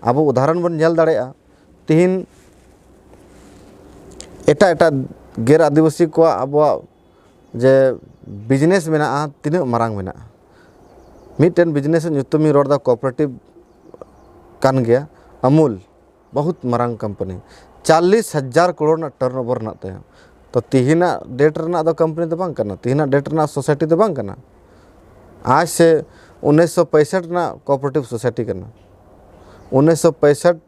ᱟᱵᱚ ᱩᱫᱟᱦᱚᱨᱚᱱ ᱵᱚᱱ ᱧᱮᱞ ᱫᱟᱲᱮᱭᱟᱜᱼᱟ, ᱛᱤᱦᱤᱧ ᱮᱴᱟᱜ ᱮᱴᱟᱜ ᱜᱮᱨ ᱟᱹᱫᱤᱵᱟᱹᱥᱤ ᱠᱚᱣᱟᱜ ᱟᱵᱚᱣᱟᱜ ᱡᱮ ᱵᱤᱡᱽᱱᱮᱥ ᱢᱮᱱᱟᱜᱼᱟ, ᱛᱤᱱᱟᱹᱜ ᱢᱟᱨᱟᱝ ᱢᱮᱱᱟᱜᱼᱟ᱾ ᱢᱤᱫᱴᱮᱱ ᱵᱤᱡᱽᱱᱮᱥ ᱧᱩᱛᱩᱢᱤᱧ ᱨᱚᱲ ᱮᱫᱟ, ᱠᱳᱚᱯᱟᱨᱮᱴᱤᱵᱷ ᱠᱟᱱ ᱜᱮᱭᱟ ᱟᱢᱩᱞ, ᱵᱚᱦᱩᱛ ᱢᱟᱨᱟᱝ ᱠᱳᱢᱯᱟᱱᱤ, ᱪᱟᱞᱞᱤᱥ ᱦᱟᱡᱟᱨ ᱠᱨᱳᱲ ᱨᱮᱱᱟᱜ ᱴᱟᱨᱱ ᱳᱵᱷᱟᱨ ᱦᱮᱱᱟᱜ ᱛᱟᱭᱟ᱾ ᱛᱚ ᱛᱤᱦᱤᱧᱟᱜ ᱰᱮᱴ ᱨᱮᱱᱟᱜ ᱫᱚ ᱠᱳᱢᱯᱟᱱᱤ ᱫᱚ ᱵᱟᱝ ᱠᱟᱱᱟ, ᱛᱤᱦᱤᱧᱟᱜ ᱰᱮᱴ ᱨᱮᱱᱟᱜ ᱥᱳᱥᱟᱭᱴᱤ ᱫᱚ ᱵᱟᱝ ᱠᱟᱱᱟ᱾ ᱟᱡ ᱥᱮ ᱩᱱᱤᱥᱥᱚ ᱯᱮᱸᱥᱚᱴ ᱨᱮᱱᱟᱜ ᱠᱳᱚᱯᱟᱨᱮᱴᱤᱵᱷ ᱥᱳᱥᱟᱭᱴᱤ ᱠᱟᱱᱟ᱾ ᱩᱱᱤᱥᱥᱚ ᱯᱮᱸᱥᱚᱴ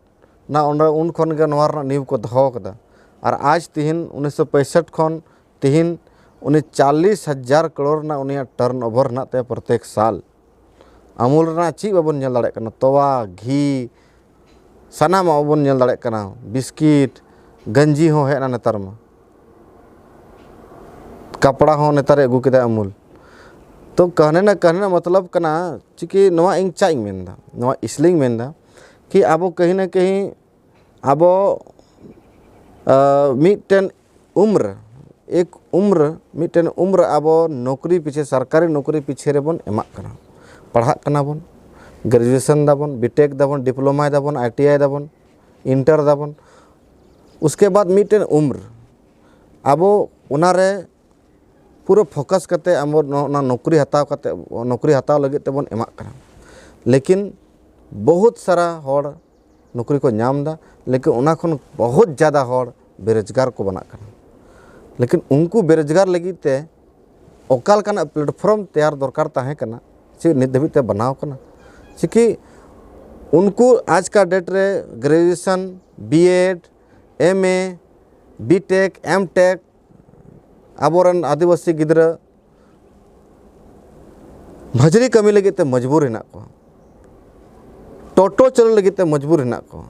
ᱨᱮᱱᱟᱜ ᱚᱸᱰᱮ ᱩᱱ ᱠᱷᱚᱱ ᱜᱮ ᱱᱚᱣᱟ ᱨᱮᱱᱟᱜ ᱱᱤᱭᱚᱢ ᱠᱚ ᱫᱚᱦᱚ ᱟᱠᱟᱫᱟ᱾ ᱟᱨ ᱟᱡ ᱛᱤᱦᱤᱧ ᱩᱱᱤᱥᱥᱚ ᱯᱮᱸᱥᱚᱴ ᱠᱷᱚᱱ ᱛᱤᱦᱤᱧ ᱩᱱᱤ ᱪᱟᱞᱞᱤᱥ ᱦᱟᱡᱟᱨ ᱠᱨᱳᱲ ᱨᱮᱱᱟᱜ ᱩᱱᱤᱭᱟᱜ ᱴᱟᱨᱱ ᱳᱵᱷᱟᱨ ᱦᱮᱱᱟᱜ ᱛᱟᱭᱟ ᱯᱨᱚᱛᱮᱠ ᱥᱟᱞ᱾ ᱟᱢᱩᱞ ᱨᱮᱱᱟᱜ ᱪᱮᱫ ᱵᱟᱵᱚᱱ ᱧᱮᱞ ᱫᱟᱲᱮᱭᱟᱜ ᱠᱟᱱᱟ? ᱛᱚᱣᱟ, ᱜᱷᱤ, ᱥᱟᱱᱟᱢᱟᱜ ᱵᱟᱵᱚᱱ ᱧᱮᱞ ᱫᱟᱲᱮᱭᱟᱜ ᱠᱟᱱᱟ᱾ ᱵᱤᱥᱠᱤᱴ, ᱜᱟᱸᱡᱤ ᱦᱚᱸ ᱦᱮᱡ ᱮᱱᱟ ᱱᱮᱛᱟᱨ ᱢᱟ᱾ ᱠᱟᱯᱲᱟ ᱦᱚᱸ ᱱᱮᱛᱟᱨᱮ ᱟᱹᱜᱩ ᱠᱮᱫᱟ ᱟᱢᱩᱞ᱾ ᱛᱚ ᱠᱟᱦᱱᱮ ᱱᱟ ᱠᱟᱦᱱᱮ ᱱᱟ ᱢᱚᱛᱞᱚᱵ ᱠᱟᱱᱟ ᱪᱤᱠᱤ ᱱᱚᱣᱟ ᱤᱧ ᱪᱟᱜ ᱤᱧ ᱢᱮᱱᱫᱟ, ᱱᱚᱣᱟ ᱤᱥᱞᱤᱧ ᱢᱮᱱᱫᱟ ᱠᱤ ᱟᱵᱚ ᱠᱟᱹᱦᱤ ᱱᱟ ᱠᱟᱹᱦᱤ ᱟᱵᱚ ᱢᱤᱫᱴᱮᱱ ᱩᱢᱨ, ᱮᱠ ᱩᱢᱨ, ᱢᱤᱫᱴᱮᱱ ᱩᱢᱨ ᱟᱵᱚ ᱱᱚᱠᱨᱤ ᱯᱤᱪᱷᱮ, ᱥᱚᱨᱠᱟᱨᱤ ᱱᱚᱠᱨᱤ ᱯᱤᱪᱷᱮ ᱨᱮᱵᱚᱱ ᱮᱢᱟᱜ ᱠᱟᱱᱟ᱾ ᱯᱟᱲᱦᱟᱜ ᱠᱟᱱᱟ ᱵᱚᱱ, ᱜᱨᱮᱡᱩᱭᱮᱥᱚᱱ ᱫᱟᱵᱚᱱ, ᱵᱤᱴᱮᱠ ᱫᱟᱵᱚᱱ, ᱰᱤᱯᱞᱳᱢᱟ ᱫᱟᱵᱚᱱ, ᱟᱭ ᱴᱤ ᱟᱭ ᱫᱟᱵᱚᱱ, ᱤᱱᱴᱟᱨ ᱫᱟᱵᱚᱱ᱾ ᱩᱥᱠᱮ ᱵᱟᱫ ᱢᱤᱫᱴᱮᱱ ᱩᱢᱨ ᱟᱵᱚ ᱚᱱᱟᱨᱮ ᱯᱩᱨᱟᱹ ᱯᱷᱳᱠᱟᱥ ᱠᱟᱛᱮ ᱟᱵᱚ ᱱᱚ-, ᱚᱱᱟ ᱱᱚᱠᱨᱤ ᱦᱟᱛᱟᱣ ᱠᱟᱛᱮ, ᱱᱚᱠᱨᱤ ᱦᱟᱛᱟᱣ ᱞᱟᱹᱜᱤᱫ ᱛᱮᱵᱚᱱ ᱮᱢᱟᱜ ᱠᱟᱱᱟ᱾ ᱞᱮᱠᱤᱱ ᱵᱚᱦᱩᱛ ᱥᱟᱨᱟ ᱦᱚᱲ ᱱᱚᱠᱨᱤ ᱠᱚ ᱧᱟᱢ ᱮᱫᱟ, ᱞᱮᱠᱤᱱ ᱚᱱᱟ ᱠᱷᱚᱱ ᱵᱚᱦᱩᱛ ᱡᱟᱫᱟ ᱦᱚᱲ ᱵᱮᱨᱳᱡᱽᱜᱟᱨ ᱠᱚ ᱵᱮᱱᱟᱜ ᱠᱟᱱᱟ᱾ ᱞᱮᱠᱤᱱ ᱩᱱᱠᱩ ᱵᱮᱨᱳᱡᱽᱜᱟᱨ ᱞᱟᱹᱜᱤᱫ ᱛᱮ ᱚᱠᱟ ᱞᱮᱠᱟᱱᱟᱜ ᱯᱞᱟᱴᱯᱷᱚᱨᱢ ᱛᱮᱭᱟᱨ ᱫᱚᱨᱠᱟᱨ ᱛᱟᱦᱮᱸ ᱠᱟᱱᱟ, ᱪᱮᱫ ᱱᱤᱛ ᱫᱷᱟᱹᱵᱤᱡ ᱛᱮ ᱵᱮᱱᱟᱣ ᱠᱟᱱᱟ? ᱪᱤᱠᱤ ᱩᱱᱠᱩ ᱟᱡᱽ ᱠᱟ ᱰᱮᱴ ᱨᱮ graduation B.Ed, M.A, B.Tech, M.Tech, ᱟᱵᱚᱨᱮᱱ ᱟᱹᱫᱤᱵᱟᱹᱥᱤ ᱜᱤᱫᱽᱨᱟᱹ ᱵᱷᱟᱹᱡᱽᱨᱤ ᱠᱟᱹᱢᱤ ᱞᱟᱹᱜᱤᱫ ᱛᱮ ᱢᱚᱡᱽᱵᱩᱨ ᱦᱮᱱᱟᱜ ᱠᱚᱣᱟ, ᱴᱳᱴᱳ ᱪᱟᱹᱞᱩ ᱞᱟᱹᱜᱤᱫ ᱛᱮ ᱢᱚᱡᱽᱵᱩᱨ ᱦᱮᱱᱟᱜ ᱠᱚᱣᱟ᱾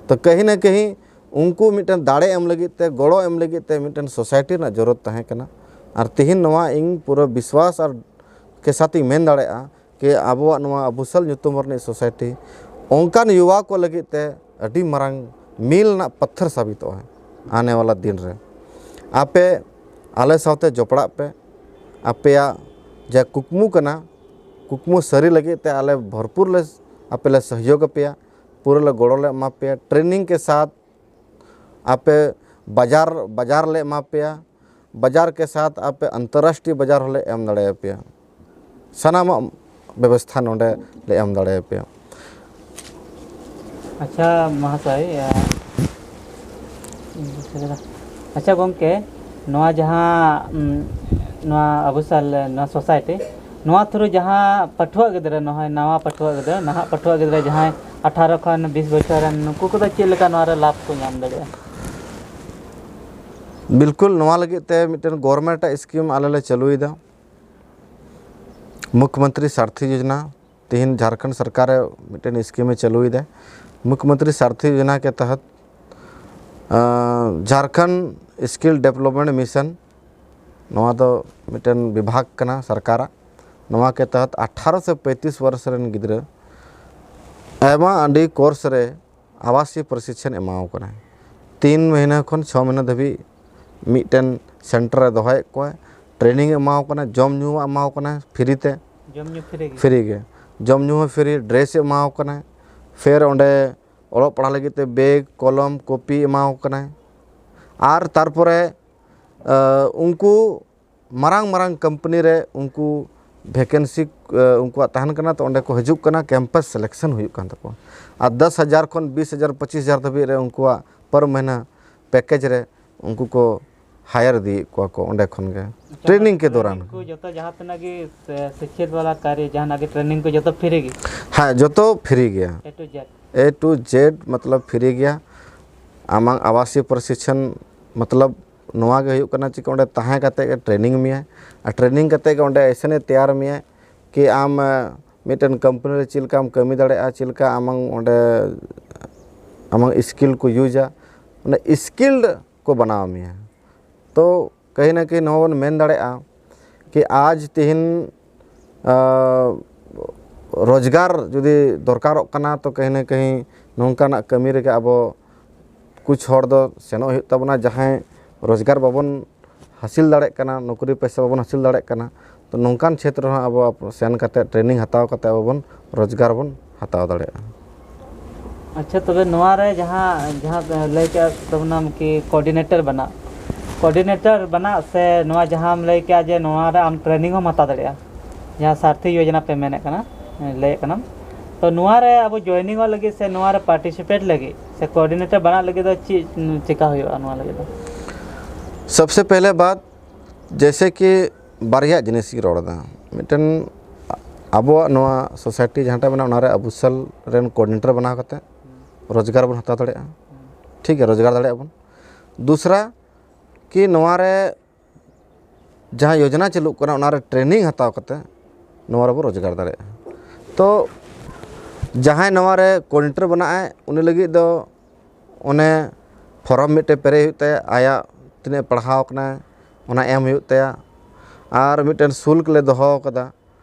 ᱛᱚ ᱠᱟᱹᱦᱤ ᱱᱟ ᱠᱟᱹᱦᱤ ᱩᱱᱠᱩ ᱢᱤᱫᱴᱮᱱ ᱫᱟᱲᱮ ᱮᱢ ᱞᱟᱹᱜᱤᱫ ᱛᱮ, ᱜᱚᱲᱚ ᱮᱢ ᱞᱟᱹᱜᱤᱫ ᱛᱮ ᱢᱤᱫᱴᱮᱱ ᱥᱳᱥᱟᱭᱴᱤ ᱨᱮᱱᱟᱜ ᱡᱚᱨᱩᱨᱟᱛ ᱛᱟᱦᱮᱸ ᱠᱟᱱᱟ᱾ ᱟᱨ ᱛᱮᱦᱮᱧ ᱱᱚᱣᱟ ᱤᱧ ᱯᱩᱨᱟᱹ ᱵᱤᱥᱣᱟᱥ ᱟᱨ ᱠᱮ ᱥᱟᱛ ᱤᱧ ᱢᱮᱱ ᱫᱟᱲᱮᱭᱟᱜᱼᱟ ᱠᱤ ᱟᱵᱚᱣᱟᱜ ᱱᱚᱣᱟ ᱟᱵᱩᱥᱟᱞ ᱧᱩᱛᱩᱢ ᱨᱤᱱᱤᱡ ᱥᱳᱥᱟᱭᱴᱤ ᱚᱱᱠᱟᱱ ᱭᱩᱣᱟ ᱠᱚ ᱞᱟᱹᱜᱤᱫ ᱛᱮ ᱟᱹᱰᱤ ᱢᱟᱨᱟᱝ ᱢᱤᱞ ᱨᱮᱱᱟᱜ ᱯᱟᱛᱷᱟᱨ ᱥᱟᱵᱤᱛᱚᱜᱼᱟ ᱟᱱᱮ ᱣᱟᱞᱟ ᱫᱤᱱ ᱨᱮ᱾ ᱟᱯᱮ ᱟᱞᱮ ᱥᱟᱶᱛᱮ ᱡᱚᱯᱲᱟᱜ ᱯᱮ, ᱟᱯᱮᱭᱟᱜ ᱡᱟ ᱠᱩᱠᱢᱩ ᱠᱟᱱᱟ, ᱠᱩᱠᱢᱩ ᱥᱟᱹᱨᱤ ᱞᱟᱹᱜᱤᱫ ᱛᱮ ᱟᱞᱮ ᱵᱷᱚᱨᱯᱩᱨ ᱞᱮ ᱟᱯᱮ ᱞᱮ ᱥᱚᱦᱭᱳᱜᱽ ᱟᱯᱮᱭᱟ, ᱯᱩᱨᱟᱹ ᱞᱮ ᱜᱚᱲᱚ ᱞᱮ ᱮᱢᱟ ᱯᱮᱭᱟ᱾ ᱴᱨᱮᱱᱤᱝ ᱠᱮ ᱥᱟᱛᱷ ᱟᱯᱮ ᱵᱟᱡᱟᱨ, ᱵᱟᱡᱟᱨ ᱞᱮ ᱮᱢᱟ ᱯᱮᱭᱟ, ᱵᱟᱡᱟᱨ ᱠᱮ ᱥᱟᱛᱷ ᱟᱯᱮ ᱟᱱᱛᱚᱨᱨᱟᱥᱴᱨᱤᱭᱚ ᱵᱟᱡᱟᱨ ᱦᱚᱸᱞᱮ ᱮᱢ ᱫᱟᱲᱮᱭᱟᱯᱮᱭᱟ᱾ ᱥᱟᱱᱟᱢᱟᱜ ᱵᱮᱵᱚᱥᱛᱷᱟ ᱱᱚᱰᱮ ᱞᱮ ᱮᱢ ᱫᱟᱲᱮᱭᱟᱯᱮᱭᱟ᱾ ᱟᱪᱪᱷᱟ ᱢᱚᱦᱟᱥᱚᱭ, ᱟᱪᱪᱷᱟ ᱜᱚᱢᱠᱮ, ᱱᱚᱣᱟ ᱡᱟᱦᱟᱸ ᱩᱢ, ᱱᱚᱣᱟ ᱟᱵᱚ ᱥᱟᱞ ᱱᱚᱣᱟ ᱥᱳᱥᱟᱭᱴᱤ, ᱱᱚᱣᱟ ᱛᱷᱨᱩ ᱡᱟᱦᱟᱸ ᱯᱟᱹᱴᱷᱩᱣᱟᱹ ᱜᱤᱫᱽᱨᱟᱹ, ᱱᱚᱜᱼᱚᱭ ᱱᱟᱣᱟ ᱯᱟᱹᱴᱷᱩᱣᱟᱹ ᱜᱤᱫᱽᱨᱟᱹ, ᱱᱟᱦᱟᱜ ᱯᱟᱹᱴᱷᱩᱣᱟᱹ ᱜᱤᱫᱽᱨᱟᱹ ᱡᱟᱦᱟᱸᱭ ᱟᱴᱷᱟᱨᱚ ᱠᱷᱚᱱ ᱵᱤᱥ ᱵᱚᱪᱷᱚᱨ ᱨᱮᱱ, ᱱᱩᱠᱩ ᱠᱚᱫᱚ ᱪᱮᱫ ᱞᱮᱠᱟ ᱱᱚᱣᱟ ᱨᱮ ᱞᱟᱵᱷ ᱠᱚ ᱧᱟᱢ ᱫᱟᱲᱮᱭᱟᱜᱼᱟ? ᱵᱤᱞᱠᱩᱞ, ᱱᱚᱣᱟ ᱞᱟᱹᱜᱤᱫ ᱛᱮ ᱢᱤᱫᱴᱮᱱ ᱜᱚᱵᱷᱚᱨᱱᱢᱮᱱᱴ ᱟᱜ ᱥᱠᱤᱢ ᱟᱞᱮ ᱞᱮ ᱪᱟᱹᱞᱩᱭᱮᱫᱟ, ᱢᱩᱠᱷᱭᱚᱢᱚᱱᱛᱨᱤ ᱥᱟᱨᱛᱷᱤ ᱭᱳᱡᱚᱱᱟ᱾ ᱛᱮᱦᱮᱧ ᱡᱷᱟᱲᱠᱷᱚᱸᱰ ᱥᱚᱨᱠᱟᱨ ᱢᱤᱫᱴᱮᱱ ᱥᱠᱤᱢ ᱮ ᱪᱟᱹᱞᱩᱭᱮᱫᱟ, ᱢᱩᱠᱷᱭᱚᱢᱚᱱᱛᱨᱤ ᱥᱟᱨᱛᱷᱤ ᱭᱳᱡᱚᱱᱟ ᱠᱮ ᱛᱟᱦᱟᱛ, ᱟᱸ, ᱡᱷᱟᱲᱠᱷᱚᱸᱰ ᱥᱠᱤᱞ ᱰᱮᱵᱷᱞᱚᱯᱢᱮᱱᱴ ᱢᱤᱥᱚᱱ, ᱱᱚᱣᱟ ᱫᱚ ᱢᱤᱫᱴᱮᱱ ᱵᱤᱵᱷᱟᱜᱽ ᱠᱟᱱᱟ ᱥᱚᱨᱠᱟᱨᱟᱜ᱾ ᱱᱚᱣᱟ ᱠᱮ ᱛᱟᱦᱟᱛ ᱟᱴᱷᱟᱨᱚ ᱥᱮ ᱯᱚᱸᱭᱛᱨᱤᱥ ᱵᱚᱨᱥ ᱨᱮᱱ ᱜᱤᱫᱽᱨᱟᱹ ᱟᱭᱢᱟ ᱟᱹᱰᱤ ᱠᱳᱨᱥ ᱨᱮ ᱟᱵᱟᱥᱤᱭᱚ ᱯᱨᱚᱥᱤᱠᱥᱚᱱ ᱮᱢᱟᱣ ᱠᱟᱱᱟᱭ᱾ ᱛᱤᱱ ᱢᱟᱹᱦᱱᱟᱹ ᱠᱷᱚᱱ ᱪᱷᱚ ᱢᱟᱹᱦᱱᱟᱹ ᱫᱷᱟᱹᱵᱤᱡ ᱢᱤᱫᱴᱮᱱ ᱥᱮᱱᱴᱟᱨ ᱨᱮ ᱫᱚᱦᱚᱭᱮᱫ ᱠᱚᱣᱟᱭ, ᱴᱨᱮᱱᱤᱝ ᱮ ᱮᱢᱟᱣ ᱠᱟᱱᱟ, ᱡᱚᱢ ᱧᱩᱣᱟᱜ ᱮᱢᱟᱣ ᱠᱟᱱᱟ ᱯᱷᱨᱤ ᱛᱮ, ᱡᱚᱢ ᱧᱩ ᱯᱷᱨᱤ ᱜᱮ? ᱯᱷᱨᱤ ᱜᱮ, ᱡᱚᱢ ᱧᱩ ᱦᱚᱸ ᱯᱷᱨᱤ, ᱰᱨᱮᱥ ᱮ ᱮᱢᱟᱣ ᱠᱟᱱᱟ, ᱯᱷᱮᱨ ᱚᱸᱰᱮ ᱚᱞᱚᱜ ᱯᱟᱲᱦᱟᱜ ᱞᱟᱹᱜᱤᱫ ᱛᱮ ᱵᱮᱜᱽ, ᱠᱚᱞᱚᱢ, ᱠᱚᱯᱤ ᱮᱢᱟᱣ ᱠᱟᱱᱟᱭ᱾ ᱟᱨ ᱛᱟᱨᱯᱚᱨᱮ ᱟᱸ, ᱩᱱᱠᱩ ᱢᱟᱨᱟᱝ ᱢᱟᱨᱟᱝ ᱠᱳᱢᱯᱟᱱᱤ ᱨᱮ ᱩᱱᱠᱩ ᱵᱷᱮᱠᱮᱱᱥᱤ ᱩᱱᱠᱩᱣᱟᱜ ᱛᱟᱦᱮᱱ ᱠᱟᱱᱟ, ᱛᱚ ᱚᱸᱰᱮ ᱠᱚ ᱦᱤᱡᱩᱜ ᱠᱟᱱᱟ, ᱠᱮᱢᱯᱟᱥ ᱥᱤᱞᱮᱠᱥᱚᱱ ᱦᱩᱭᱩᱜ ᱠᱟᱱ ᱛᱟᱠᱚᱣᱟ᱾ ᱟᱨ ᱫᱚᱥ ᱦᱟᱡᱟᱨ ᱠᱷᱚᱱ ᱵᱤᱥ ᱦᱟᱡᱟᱨ, ᱯᱚᱸᱪᱤᱥ ᱦᱟᱡᱟᱨ ᱫᱷᱟᱹᱵᱤᱡ ᱨᱮ ᱩᱱᱠᱩᱣᱟᱜ ᱯᱟᱨ ᱢᱟᱹᱦᱱᱟᱹ ᱯᱮᱠᱮᱡᱽ ᱨᱮ ᱩᱱᱠᱩ ᱠᱚ ᱦᱟᱭᱟᱨ ᱤᱫᱤᱭᱮᱫ ᱠᱚᱣᱟ ᱠᱚ ᱚᱸᱰᱮ ᱠᱷᱚᱱ ᱜᱮ ᱴᱨᱮᱱᱤᱝ ᱠᱮ ᱫᱚᱨᱟᱱ᱾ ᱠᱚ ᱡᱚᱛᱚ ᱡᱟᱦᱟᱸ ᱛᱤᱱᱟᱹᱜ ᱜᱮ ᱥᱮ ᱥᱤᱠᱷᱤᱛ ᱵᱟᱞᱟ ᱠᱟᱨᱤ ᱡᱟᱦᱟᱱᱟᱜ ᱜᱮ ᱴᱨᱮᱱᱤᱝ ᱠᱚ ᱡᱚᱛᱚ ᱯᱷᱨᱤ ᱜᱮ? ᱦᱮᱸ, ᱡᱚᱛᱚ ᱯᱷᱨᱤ ᱜᱮᱭᱟ᱾ A to Z? A to Z ᱢᱚᱛᱞᱚᱵ ᱯᱷᱨᱤ ᱜᱮᱭᱟ᱾ ᱟᱢᱟᱝ ᱟᱵᱟᱥᱤᱭᱚ ᱯᱨᱚᱥᱤᱠᱷᱚᱱ ᱢᱚᱛᱞᱚᱵ ᱱᱚᱣᱟ ᱜᱮ ᱦᱩᱭᱩᱜ ᱠᱟᱱᱟ ᱪᱮᱫ ᱚᱸᱰᱮ ᱛᱟᱦᱮᱸ ᱠᱟᱛᱮ ᱜᱮ ᱴᱨᱮᱱᱤᱝ ᱢᱮᱭᱟᱭ, ᱟᱨ ᱴᱨᱮᱱᱤᱝ ᱠᱟᱛᱮ ᱜᱮ ᱚᱸᱰᱮ ᱮᱭᱥᱮᱱᱮ ᱛᱮᱭᱟᱨ ᱢᱮᱭᱟᱭ ᱠᱤ ᱟᱢ ᱢᱤᱫᱴᱮᱱ ᱠᱳᱢᱯᱟᱱᱤ ᱨᱮ ᱪᱮᱫ ᱞᱮᱠᱟᱢ ᱠᱟᱹᱢᱤ ᱫᱟᱲᱮᱭᱟᱜᱼᱟ, ᱪᱮᱫ ᱞᱮᱠᱟ ᱟᱢᱟᱝ ᱚᱸᱰᱮ ᱟᱢᱟᱝ ᱥᱠᱤᱞ ᱠᱚ ᱤᱭᱩᱡᱟ, ᱚᱱᱟ ᱥᱠᱤᱞᱰ ᱠᱚ ᱵᱮᱱᱟᱣ ᱢᱮᱭᱟ᱾ ᱛᱚ ᱠᱟᱹᱦᱤ ᱱᱟ ᱠᱟᱹᱦᱤ ᱱᱚᱣᱟ ᱵᱚᱱ ᱢᱮᱱ ᱫᱟᱲᱮᱭᱟᱜᱼᱟ ᱠᱤ ᱟᱡᱽ ᱛᱮᱦᱮᱧ ᱨᱳᱡᱽᱜᱟᱨ ᱡᱩᱫᱤ ᱫᱚᱨᱠᱟᱨᱚᱜ ᱠᱟᱱᱟ ᱛᱚ ᱠᱟᱹᱦᱤ ᱱᱟ ᱠᱟᱹᱦᱤ ᱱᱚᱝᱠᱟᱱᱟᱜ ᱠᱟᱹᱢᱤ ᱨᱮᱜᱮ ᱟᱵᱚ ᱠᱩᱪ ᱦᱚᱲ ᱫᱚ ᱥᱮᱱᱚᱜ ᱦᱩᱭᱩᱜ ᱛᱟᱵᱚᱱᱟ, ᱡᱟᱦᱟᱸᱭ ᱨᱳᱡᱽᱜᱟᱨ ᱵᱟᱵᱚᱱ ᱦᱟᱹᱥᱤᱞ ᱫᱟᱲᱮᱭᱟᱜ ᱠᱟᱱᱟ, ᱱᱚᱠᱨᱤ ᱯᱚᱭᱥᱟ ᱵᱟᱵᱚᱱ ᱦᱟᱹᱥᱤᱞ ᱫᱟᱲᱮᱭᱟᱜ ᱠᱟᱱᱟ, ᱛᱚ ᱱᱚᱝᱠᱟᱱ ᱪᱷᱮᱛᱨᱚ ᱦᱚᱸ ᱟᱵᱚ ᱥᱮᱱ ᱠᱟᱛᱮ ᱴᱨᱮᱱᱤᱝ ᱦᱟᱛᱟᱣ ᱠᱟᱛᱮ ᱟᱵᱚ ᱵᱚᱱ ᱨᱳᱡᱽᱜᱟᱨ ᱵᱚᱱ ᱦᱟᱛᱟᱣ ᱫᱟᱲᱮᱭᱟᱜᱼᱟ᱾ ᱟᱪᱪᱷᱟ, ᱛᱚᱵᱮ ᱱᱚᱣᱟ ᱨᱮ ᱡᱟᱦᱟᱸ ᱡᱟᱦᱟᱸ ᱞᱟᱹᱭ ᱠᱮᱫ ᱛᱟᱵᱚᱱᱟᱢ ᱠᱤ ᱠᱳᱚᱨᱰᱤᱱᱮᱴᱚᱨ ᱵᱮᱱᱟᱜ, ᱠᱳᱚᱨᱰᱤᱱᱮᱴᱚᱨ ᱵᱮᱱᱟᱜ ᱥᱮ ᱱᱚᱣᱟ ᱡᱟᱦᱟᱸᱢ ᱞᱟᱹᱭ ᱠᱮᱫᱼᱟ ᱡᱮ ᱱᱚᱣᱟ ᱨᱮ ᱟᱢ ᱴᱨᱮᱱᱤᱝ ᱦᱚᱸᱢ ᱦᱟᱛᱟᱣ ᱫᱟᱲᱮᱭᱟᱜᱼᱟ, ᱡᱟᱦᱟᱸ ᱥᱟᱨᱛᱷᱤ ᱭᱳᱡᱚᱱᱟ ᱯᱮ ᱢᱮᱱᱮᱫ ᱠᱟᱱᱟ, ᱞᱟᱹᱭᱮᱫ ᱠᱟᱱᱟᱢ, ᱛᱚ ᱱᱚᱣᱟ ᱨᱮ ᱟᱵᱚ ᱡᱚᱭᱮᱱᱤᱝᱚᱜ ᱞᱟᱹᱜᱤᱫ ᱥᱮ ᱱᱚᱣᱟ ᱨᱮ ᱯᱟᱨᱴᱤᱥᱤᱯᱮᱴ ᱞᱟᱹᱜᱤᱫ ᱥᱮ ᱠᱳᱚᱨᱰᱤᱱᱮᱴᱚᱨ ᱵᱮᱱᱟᱜ ᱞᱟᱹᱜᱤᱫ ᱫᱚ ᱪᱮᱫ ᱪᱮᱠᱟ ᱦᱩᱭᱩᱜᱼᱟ ᱱᱚᱣᱟ ᱞᱟᱹᱜᱤᱫ ᱫᱚ? सबसे पहले बात, जैसे कि ᱵᱟᱨᱭᱟ ᱡᱤᱱᱤᱥ ᱜᱮ ᱨᱚᱲ ᱮᱫᱟ᱾ ᱢᱤᱫᱴᱮᱱ ᱟᱵᱚᱣᱟᱜ ᱱᱚᱣᱟ ᱥᱳᱥᱟᱭᱴᱤ ᱡᱟᱦᱟᱸᱴᱟᱜ ᱢᱮᱱᱟᱜᱼᱟ, ᱚᱱᱟᱨᱮ ᱟᱵᱩᱥᱟᱞ ᱨᱮᱱ ᱠᱳᱚᱨᱰᱤᱱᱮᱴᱚᱨ ᱵᱮᱱᱟᱣ ᱠᱟᱛᱮ ᱨᱳᱡᱽᱜᱟᱨ ᱵᱚᱱ ᱦᱟᱛᱟᱣ ᱫᱟᱲᱮᱭᱟᱜᱼᱟ᱾ ᱴᱷᱤᱠ ᱜᱮᱭᱟ, ᱨᱳᱡᱽᱜᱟᱨ ᱫᱟᱲᱮᱭᱟᱜᱼᱟ ᱵᱚᱱ᱾ ᱫᱩᱥᱨᱟ ᱠᱤ ᱱᱚᱣᱟ ᱨᱮ ᱡᱟᱦᱟᱸ ᱭᱳᱡᱚᱱᱟ ᱪᱟᱹᱞᱩᱜ ᱠᱟᱱᱟ, ᱚᱱᱟᱨᱮ ᱴᱨᱮᱱᱤᱝ ᱦᱟᱛᱟᱣ ᱠᱟᱛᱮ ᱱᱚᱣᱟ ᱨᱮᱵᱚ ᱨᱳᱡᱽᱜᱟᱨ ᱫᱟᱲᱮᱭᱟᱜᱼᱟ᱾ ᱛᱚ ᱡᱟᱦᱟᱸᱭ ᱱᱚᱣᱟ ᱨᱮ ᱠᱳᱚᱨᱰᱤᱱᱮᱴᱚᱨ ᱵᱮᱱᱟᱜ ᱟᱭ, ᱩᱱᱤ ᱞᱟᱹᱜᱤᱫ ᱫᱚ ᱚᱱᱮ ᱯᱷᱚᱨᱚᱢ ᱢᱤᱫᱴᱮᱱ ᱯᱮᱨᱮᱡ ᱦᱩᱭᱩᱜ ᱛᱟᱭᱟ, ᱟᱭᱟᱜ ᱛᱤᱱᱟᱹᱜ ᱯᱟᱲᱦᱟᱣ ᱠᱟᱱᱟᱭ ᱚᱱᱟ ᱮᱢ ᱦᱩᱭᱩᱜ ᱛᱟᱭᱟ᱾ ᱟᱨ ᱢᱤᱫᱴᱮᱱ ᱥᱩᱞᱠ ᱞᱮ ᱫᱚᱦᱚ ᱟᱠᱟᱫᱟ,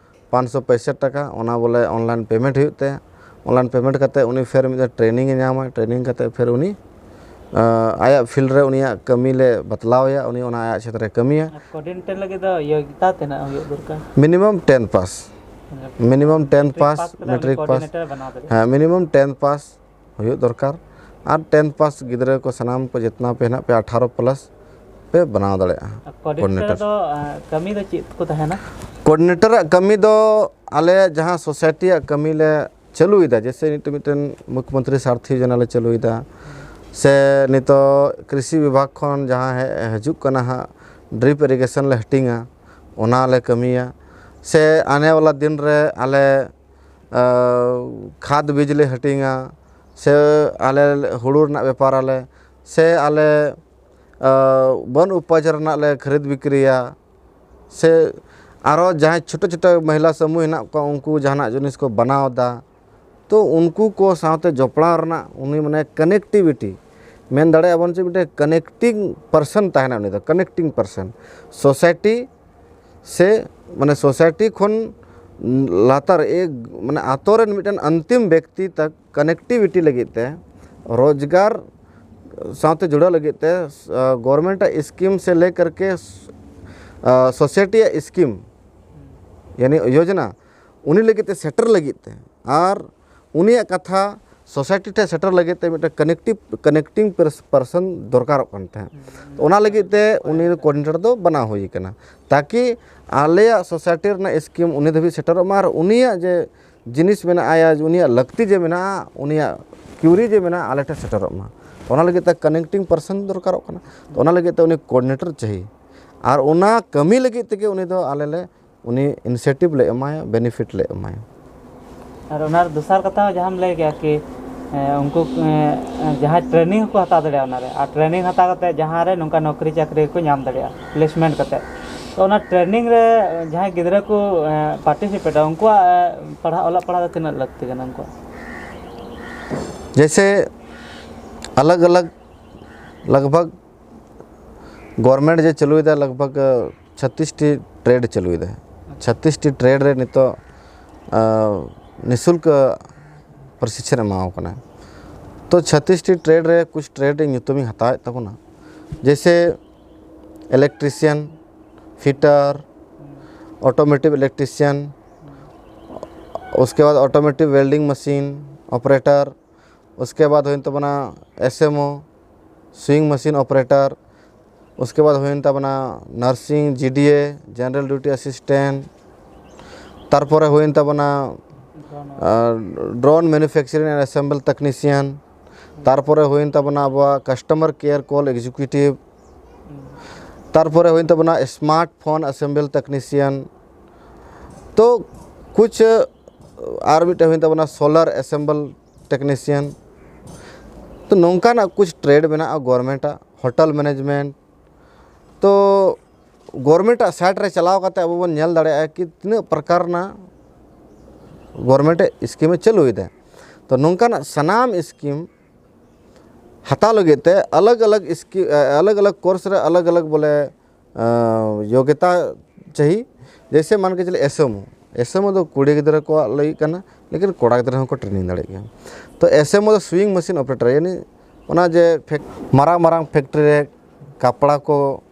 ᱯᱟᱸᱪᱥᱚ ᱯᱚᱸᱭᱥᱟᱴ ᱴᱟᱠᱟ, ᱚᱱᱟ ᱵᱚᱞᱮ ᱚᱱᱞᱟᱭᱤᱱ ᱯᱮᱢᱮᱱᱴ ᱦᱩᱭᱩᱜ ᱛᱟᱭᱟ᱾ ᱚᱱᱞᱟᱭᱤᱱ ᱯᱮᱢᱮᱱᱴ ᱠᱟᱛᱮ ᱩᱱᱤ ᱯᱷᱮᱨ ᱢᱤᱫ ᱫᱷᱟᱣ ᱴᱨᱮᱱᱤᱝ ᱮ ᱧᱟᱢᱟ, ᱴᱨᱮᱱᱤᱝ ᱠᱟᱛᱮ ᱯᱷᱮᱨ ᱩᱱᱤ ᱟᱭᱟᱜ ᱯᱷᱤᱞᱰ ᱨᱮ ᱩᱱᱤᱭᱟᱜ ᱠᱟᱹᱢᱤ ᱞᱮ ᱵᱟᱛᱞᱟᱣ ᱟᱭᱟ, ᱩᱱᱤ ᱚᱱᱟ ᱟᱭᱟᱜ ᱪᱷᱮᱛᱨᱮ ᱠᱟᱹᱢᱤᱭᱟ᱾ ᱠᱳᱚᱨᱰᱤᱱᱮᱴᱚᱨ ᱞᱟᱹᱜᱤᱫ ᱫᱚ ᱭᱳᱜᱽᱭᱚᱛᱟ ᱛᱤᱱᱟᱹᱜ ᱦᱩᱭᱩᱜ ᱫᱚᱨᱠᱟᱨ? ᱢᱤᱱᱤᱢᱟᱢ ᱴᱮᱱ ᱯᱟᱥ, ᱢᱤᱱᱤᱢᱟᱢ ᱴᱮᱱ ᱢᱮᱴᱨᱤᱠ ᱯᱟᱥ, ᱯᱟᱥ ᱠᱟᱛᱮ ᱩᱱᱤ ᱢᱮᱴᱨᱤᱠ ᱯᱟᱥ, ᱠᱳᱚᱨᱰᱤᱱᱮᱴᱚᱨ ᱵᱮᱱᱟᱣ ᱫᱟᱲᱮᱭᱟᱜᱼᱟ᱾ ᱦᱮᱸ, ᱢᱤᱱᱤᱢᱟᱢ ᱴᱮᱱ ᱯᱟᱥ ᱦᱩᱭᱩᱜ ᱫᱚᱨᱠᱟᱨ᱾ ᱟᱨ ᱴᱮᱱ ᱯᱟᱥ ᱜᱤᱫᱽᱨᱟᱹ ᱠᱚ ᱥᱟᱱᱟᱢ ᱠᱚ ᱡᱤᱛᱱᱟ ᱯᱮ ᱦᱮᱱᱟᱜ ᱯᱮᱭᱟ, ᱟᱴᱷᱟᱨᱚ ᱯᱞᱟᱥ ᱯᱮ ᱵᱮᱱᱟᱣ ᱫᱟᱲᱮᱭᱟᱜᱼᱟ᱾ ᱠᱳᱚᱨᱰᱤᱱᱮᱴᱚᱨ ᱫᱚ ᱟᱸ, ᱠᱟᱹᱢᱤ ᱫᱚ ᱪᱮᱫ ᱠᱚ ᱛᱟᱦᱮᱱᱟ? ᱠᱳᱚᱨᱰᱤᱱᱮᱴᱚᱨᱟᱜ ᱠᱟᱹᱢᱤ ᱫᱚ ᱟᱞᱮ ᱡᱟᱦᱟᱸ ᱥᱳᱥᱟᱭᱴᱤᱭᱟᱜ ᱠᱟᱹᱢᱤ ᱞᱮ ᱪᱟᱹᱞᱩᱭᱮᱫᱟ, ᱡᱮᱭᱥᱮ ᱱᱤᱛᱚᱜ ᱢᱤᱫᱴᱮᱱ ᱢᱩᱠᱷᱭᱚᱢᱚᱱᱛᱨᱤ ᱥᱟᱨᱛᱷᱤ ᱭᱳᱡᱚᱱᱟ ᱞᱮ ᱪᱟᱹᱞᱩᱭᱮᱫᱟ, ᱥᱮ ᱱᱤᱛᱚᱜ ᱠᱨᱤᱥᱤ ᱵᱤᱵᱷᱟᱜᱽ ᱠᱷᱚᱱ ᱡᱟᱦᱟᱸ ᱦᱮᱡ ᱦᱤᱡᱩᱜ ᱠᱟᱱᱟ ᱦᱟᱸᱜ, ᱰᱨᱤᱯ ᱤᱨᱤᱜᱮᱥᱚᱱ ᱞᱮ ᱦᱟᱹᱴᱤᱧᱟ, ᱚᱱᱟ ᱞᱮ ᱠᱟᱹᱢᱤᱭᱟ᱾ ᱥᱮ ᱟᱱᱮ ᱣᱟᱞᱟ ᱫᱤᱱ ᱨᱮ ᱟᱞᱮ ᱟᱸ, ᱠᱷᱟᱫᱽ ᱵᱤᱡᱽ ᱞᱮ ᱦᱟᱹᱴᱤᱧᱟ, ᱥᱮ ᱟᱞᱮ ᱦᱩᱲᱩ ᱨᱮᱱᱟᱜ ᱵᱮᱯᱟᱨ ᱟᱞᱮ, ᱥᱮ ᱟᱞᱮ ᱵᱚᱱ ᱩᱯᱟᱡᱽ ᱨᱮᱱᱟᱜ ᱞᱮ ᱠᱷᱟᱹᱨᱤᱫ ᱵᱤᱠᱨᱤᱭᱟ, ᱥᱮ ᱟᱨᱚ ᱡᱟᱦᱟᱸᱭ ᱪᱷᱳᱴᱳ ᱪᱷᱳᱴᱳ ᱢᱚᱦᱤᱞᱟ ᱥᱟᱢᱩᱦ ᱦᱮᱱᱟᱜ ᱠᱚᱣᱟ, ᱩᱱᱠᱩ ᱡᱟᱦᱟᱱᱟᱜ ᱡᱤᱱᱤᱥ ᱠᱚ ᱵᱮᱱᱟᱣ ᱮᱫᱟ, ᱛᱚ ᱩᱱᱠᱩ ᱠᱚ ᱥᱟᱶᱛᱮ ᱡᱚᱯᱲᱟᱣ ᱨᱮᱱᱟᱜ ᱩᱱᱤ ᱢᱟᱱᱮ ᱠᱟᱱᱮᱠᱴᱤᱵᱷᱤᱴᱤ ᱢᱮᱱ ᱫᱟᱲᱮᱭᱟᱜᱼᱟ ᱵᱚᱱ ᱪᱮᱫ, ᱢᱤᱫᱴᱮᱱ ᱠᱟᱱᱮᱠᱴᱤᱝ ᱯᱟᱨᱥᱚᱱ ᱛᱟᱦᱮᱱᱟ᱾ ᱩᱱᱤ ᱫᱚ ᱠᱟᱱᱮᱠᱴᱤᱝ ᱯᱟᱨᱥᱚᱱ ᱥᱳᱥᱟᱭᱴᱤ ᱥᱮ ᱢᱟᱱᱮ ᱥᱳᱥᱟᱭᱴᱤ ᱠᱷᱚᱱ ᱞᱟᱛᱟᱨ ᱮ ᱢᱟᱱᱮ ᱟᱛᱳ ᱨᱮᱱ ᱢᱤᱫᱴᱮᱱ ᱚᱱᱛᱤᱢ ᱵᱮᱠᱛᱤ ᱛᱟᱠ ᱠᱟᱱᱮᱠᱴᱤᱵᱷᱤᱴᱤ ᱞᱟᱹᱜᱤᱫ ᱛᱮ, ᱨᱳᱡᱽᱜᱟᱨ ᱥᱟᱶᱛᱮ ᱡᱩᱲᱟᱹᱣ ᱞᱟᱹᱜᱤᱫ ᱛᱮ ᱜᱚᱵᱷᱚᱨᱢᱮᱱᱴ ᱟᱜ ᱥᱠᱤᱢ ᱥᱮ ᱞᱮ ᱠᱟᱨᱠᱮ ᱥᱳᱥᱟᱭᱴᱤ ᱟᱜ ᱥᱠᱤᱢ ᱭᱟᱱᱤ ᱭᱳᱡᱽᱱᱟ ᱩᱱᱤ ᱞᱟᱹᱜᱤᱫ ᱛᱮ ᱥᱮᱴᱮᱨ ᱞᱟᱹᱜᱤᱫ ᱛᱮ ᱟᱨ ᱩᱱᱤᱭᱟᱜ ᱠᱟᱛᱷᱟ ᱥᱳᱥᱟᱭᱴᱤ ᱴᱷᱮᱱ ᱥᱮᱴᱮᱨ ᱞᱟᱹᱜᱤᱫ ᱛᱮ ᱢᱤᱫᱴᱮᱱ ᱠᱟᱱᱮᱠᱴᱤᱵᱷ ᱠᱟᱱᱮᱠᱴᱤᱝ ᱯᱟᱨᱥᱚᱱ ᱫᱚᱨᱠᱟᱨᱚᱜ ᱠᱟᱱ ᱛᱟᱦᱮᱸᱫ᱾ ᱛᱚ ᱚᱱᱟ ᱞᱟᱹᱜᱤᱫ ᱛᱮ ᱩᱱᱤ ᱠᱳᱚᱨᱰᱤᱱᱮᱴᱚᱨ ᱫᱚ ᱵᱮᱱᱟᱣ ᱦᱩᱭ ᱠᱟᱱᱟ, ᱛᱟᱠᱤ ᱟᱞᱮᱭᱟᱜ ᱥᱳᱥᱟᱭᱴᱤ ᱨᱮᱱᱟᱜ ᱥᱠᱤᱢ ᱩᱱᱤ ᱫᱷᱟᱹᱵᱤᱡ ᱥᱮᱴᱮᱨᱚᱜ ᱢᱟ ᱟᱨ ᱩᱱᱤᱭᱟᱜ ᱡᱮ ᱡᱤᱱᱤᱥ ᱢᱮᱱᱟᱜᱼᱟ, ᱩᱱᱤᱭᱟᱜ ᱞᱟᱹᱠᱛᱤ ᱡᱮ ᱢᱮᱱᱟᱜᱼᱟ, ᱩᱱᱤᱭᱟᱜ ᱠᱤᱣᱨᱤ ᱡᱮ ᱢᱮᱱᱟᱜᱼᱟ, ᱟᱞᱮ ᱴᱷᱮᱱ ᱥᱮᱴᱮᱨᱚᱜ ᱢᱟ᱾ ᱚᱱᱟ ᱞᱟᱹᱜᱤᱫ ᱛᱮ ᱠᱟᱱᱮᱠᱴᱤᱝ ᱯᱟᱨᱥᱚᱱ ᱫᱚᱨᱠᱟᱨᱚᱜ ᱠᱟᱱᱟ᱾ ᱛᱚ ᱚᱱᱟ ᱞᱟᱹᱜᱤᱫ ᱛᱮ ᱩᱱᱤ ᱠᱳᱚᱨᱰᱤᱱᱮᱴᱚᱨ ᱪᱟᱹᱦᱤ, ᱟᱨ ᱚᱱᱟ ᱠᱟᱹᱢᱤ ᱞᱟᱹᱜᱤᱫ ᱛᱮᱜᱮ ᱩᱱᱤ ᱫᱚ ᱟᱞᱮ ᱞᱮ ᱩᱱᱤ ᱤᱱᱥᱮᱱᱴᱤᱵᱷ ᱞᱮ ᱮᱢᱟᱭᱟ, ᱵᱮᱱᱤᱯᱷᱤᱴ ᱞᱮ ᱮᱢᱟᱭᱟ᱾ ᱟᱨ ᱚᱱᱟ ᱫᱚᱥᱟᱨ ᱠᱟᱛᱷᱟ ᱦᱚᱸ ᱡᱟᱦᱟᱸᱢ ᱞᱟᱹᱭ ᱠᱮᱜᱼᱟ ᱠᱤ ᱮᱸ, ᱩᱱᱠᱩ ᱮᱸ, ᱡᱟᱦᱟᱸᱭ ᱴᱨᱮᱱᱤᱝ ᱦᱚᱸᱠᱚ ᱦᱟᱛᱟᱣ ᱫᱟᱲᱮᱭᱟᱜᱼᱟ ᱚᱱᱟᱨᱮ, ᱟᱨ ᱴᱨᱮᱱᱤᱝ ᱦᱟᱛᱟᱣ ᱠᱟᱛᱮ ᱡᱟᱦᱟᱸ ᱨᱮ ᱱᱚᱝᱠᱟ ᱱᱚᱠᱨᱤ ᱪᱟᱹᱠᱨᱤ ᱠᱚ ᱧᱟᱢ ᱫᱟᱲᱮᱭᱟᱜᱼᱟ ᱯᱞᱮᱥᱢᱮᱱᱴ ᱠᱟᱛᱮ᱾ ᱛᱚ ᱚᱱᱟ ᱴᱨᱮᱱᱤᱝ ᱨᱮ ᱡᱟᱦᱟᱸᱭ ᱜᱤᱫᱽᱨᱟᱹ ᱠᱚ ᱯᱟᱨᱴᱤᱥᱤᱯᱮᱴᱟ, ᱩᱱᱠᱩᱣᱟᱜ ᱮᱸ, ᱯᱟᱲᱦᱟᱜ ᱚᱞᱚᱜ ᱯᱟᱲᱦᱟᱜ ᱫᱚ ᱛᱤᱱᱟᱹᱜ ᱞᱟᱹᱠᱛᱤ ᱠᱟᱱᱟ ᱩᱱᱠᱩᱣᱟᱜ? ᱡᱮᱭᱥᱮ ᱟᱞᱟᱜᱽ ᱟᱞᱟᱜᱽ ᱞᱟᱜᱽ ᱵᱷᱟᱜᱽ ᱜᱚᱵᱷᱚᱨᱢᱮᱱᱴ ᱡᱮ ᱪᱟᱹᱞᱩᱭᱮᱫᱟ, ᱞᱟᱜᱽ ᱵᱷᱟᱜᱽ ᱪᱷᱟᱛᱤᱥ ᱴᱤ ᱴᱨᱮᱰ ᱪᱟᱹᱞᱩᱭᱮᱫᱟ᱾ ᱪᱷᱟᱛᱤᱥ ᱴᱤ ᱴᱨᱮᱰ ᱨᱮ ᱱᱤᱛᱚᱜ ᱱᱤᱥᱩᱞᱠ ᱯᱨᱚᱥᱤᱠᱪᱷᱚᱱ ᱮᱢᱟᱣ ᱠᱟᱱᱟ᱾ ᱛᱚ ᱪᱷᱟᱛᱤᱥ ᱴᱤ ᱴᱨᱮᱰ ᱨᱮ ᱠᱩᱪ ᱴᱨᱮᱰ ᱧᱩᱛᱩᱢᱤᱧ ᱦᱟᱛᱟᱣᱮᱫ ᱛᱟᱵᱚᱱᱟ, ᱡᱮᱭᱥᱮ electrician, fitter, automotive electrician, उसके बाद automotive welding machine operator, उसके बाद ᱦᱩᱭᱮᱱ ᱛᱟᱵᱚᱱᱟ S M O, sewing machine operator, उसके बाद ᱦᱩᱭᱮᱱ ᱛᱟᱵᱚᱱᱟ nursing, G D A, general duty assistant, ᱛᱟᱨᱯᱚᱨᱮ ᱦᱩᱭᱮᱱ ᱛᱟᱵᱚᱱᱟ drone manufacturing and assemble technician, ᱛᱟᱨᱯᱚᱨᱮ ᱦᱩᱭᱮᱱ ᱛᱟᱵᱚᱱᱟ ᱟᱵᱚᱣᱟᱜ customer care call executive, ᱛᱟᱨᱯᱚᱨᱮ ᱦᱩᱭᱮᱱ ᱛᱟᱵᱚᱱᱟ smart phone assemble technician, ᱛᱚ ᱠᱩᱪ ᱟᱨ ᱢᱤᱫᱴᱮᱱ ᱦᱩᱭᱮᱱ ᱛᱟᱵᱚᱱᱟ solar assemble technician, ᱱᱚᱝᱠᱟᱱᱟᱜ ᱠᱩᱪ ᱴᱨᱮᱰ ᱢᱮᱱᱟᱜᱼᱟ ᱜᱚᱨᱢᱮᱱᱴᱟᱜ, ᱦᱳᱴᱮᱞ ᱢᱮᱱᱮᱡᱽᱢᱮᱱᱴ᱾ ᱛᱚ ᱜᱚᱨᱢᱮᱱᱴᱟᱜ ᱥᱟᱭᱤᱴ ᱨᱮ ᱪᱟᱞᱟᱣ ᱠᱟᱛᱮ ᱟᱵᱚ ᱵᱚᱱ ᱧᱮᱞ ᱫᱟᱲᱮᱭᱟᱜᱼᱟ ᱠᱤ ᱛᱤᱱᱟᱹᱜ ᱯᱨᱚᱠᱟᱨ ᱨᱮᱱᱟᱜ ᱜᱚᱨᱢᱮᱱᱴ ᱥᱠᱤᱢᱮ ᱪᱟᱹᱞᱩᱭᱮᱫᱟ᱾ ᱛᱚ ᱱᱚᱝᱠᱟᱱᱟᱜ ᱥᱟᱱᱟᱢ ᱥᱠᱤᱢ ᱦᱟᱛᱟᱣ ᱞᱟᱹᱜᱤᱫ ᱛᱮ ᱟᱞᱟᱜᱽ ᱟᱞᱟᱜᱽ ᱥᱠᱤ ᱟᱞᱟᱜᱽ ᱟᱞᱟᱜᱽ ᱠᱳᱨᱥ ᱨᱮ ᱟᱞᱟᱜᱽ ᱟᱞᱟᱜᱽ ᱵᱚᱞᱮ ᱭᱳᱜᱽᱭᱚᱛᱟ ᱪᱟᱹᱦᱤ᱾ ᱡᱮᱭᱥᱮ ᱢᱟᱱ ᱠᱮ ᱪᱚᱞᱮ ᱮᱥ ᱮᱢ ᱳ, ᱮᱥ ᱮᱢ ᱳ ᱫᱚ ᱠᱩᱲᱤ ᱜᱤᱫᱽᱨᱟᱹ ᱠᱚᱣᱟᱜ ᱞᱟᱹᱜᱤᱫ ᱠᱟᱱᱟ, ᱞᱮᱠᱤᱱ ᱠᱚᱲᱟ ᱜᱤᱫᱽᱨᱟᱹ ᱦᱚᱸᱠᱚ ᱴᱨᱮᱱᱤᱝ ᱫᱟᱲᱮᱭᱟᱜ ᱜᱮᱭᱟ᱾ ᱛᱚ ᱮᱥ ᱮᱢ ᱳ ᱫᱚ ᱥᱩᱭᱤᱝ ᱢᱮᱥᱤᱱ ᱚᱯᱟᱨᱮᱴᱟᱨ, ᱭᱟᱱᱤ ᱚᱱᱟ ᱡᱮ ᱯᱷᱮᱠ- ᱢᱟᱨᱟᱝ ᱢᱟᱨᱟᱝ ᱯᱷᱮᱠᱴᱨᱤ ᱨᱮ ᱠᱟᱯᱲᱟ ᱠᱚ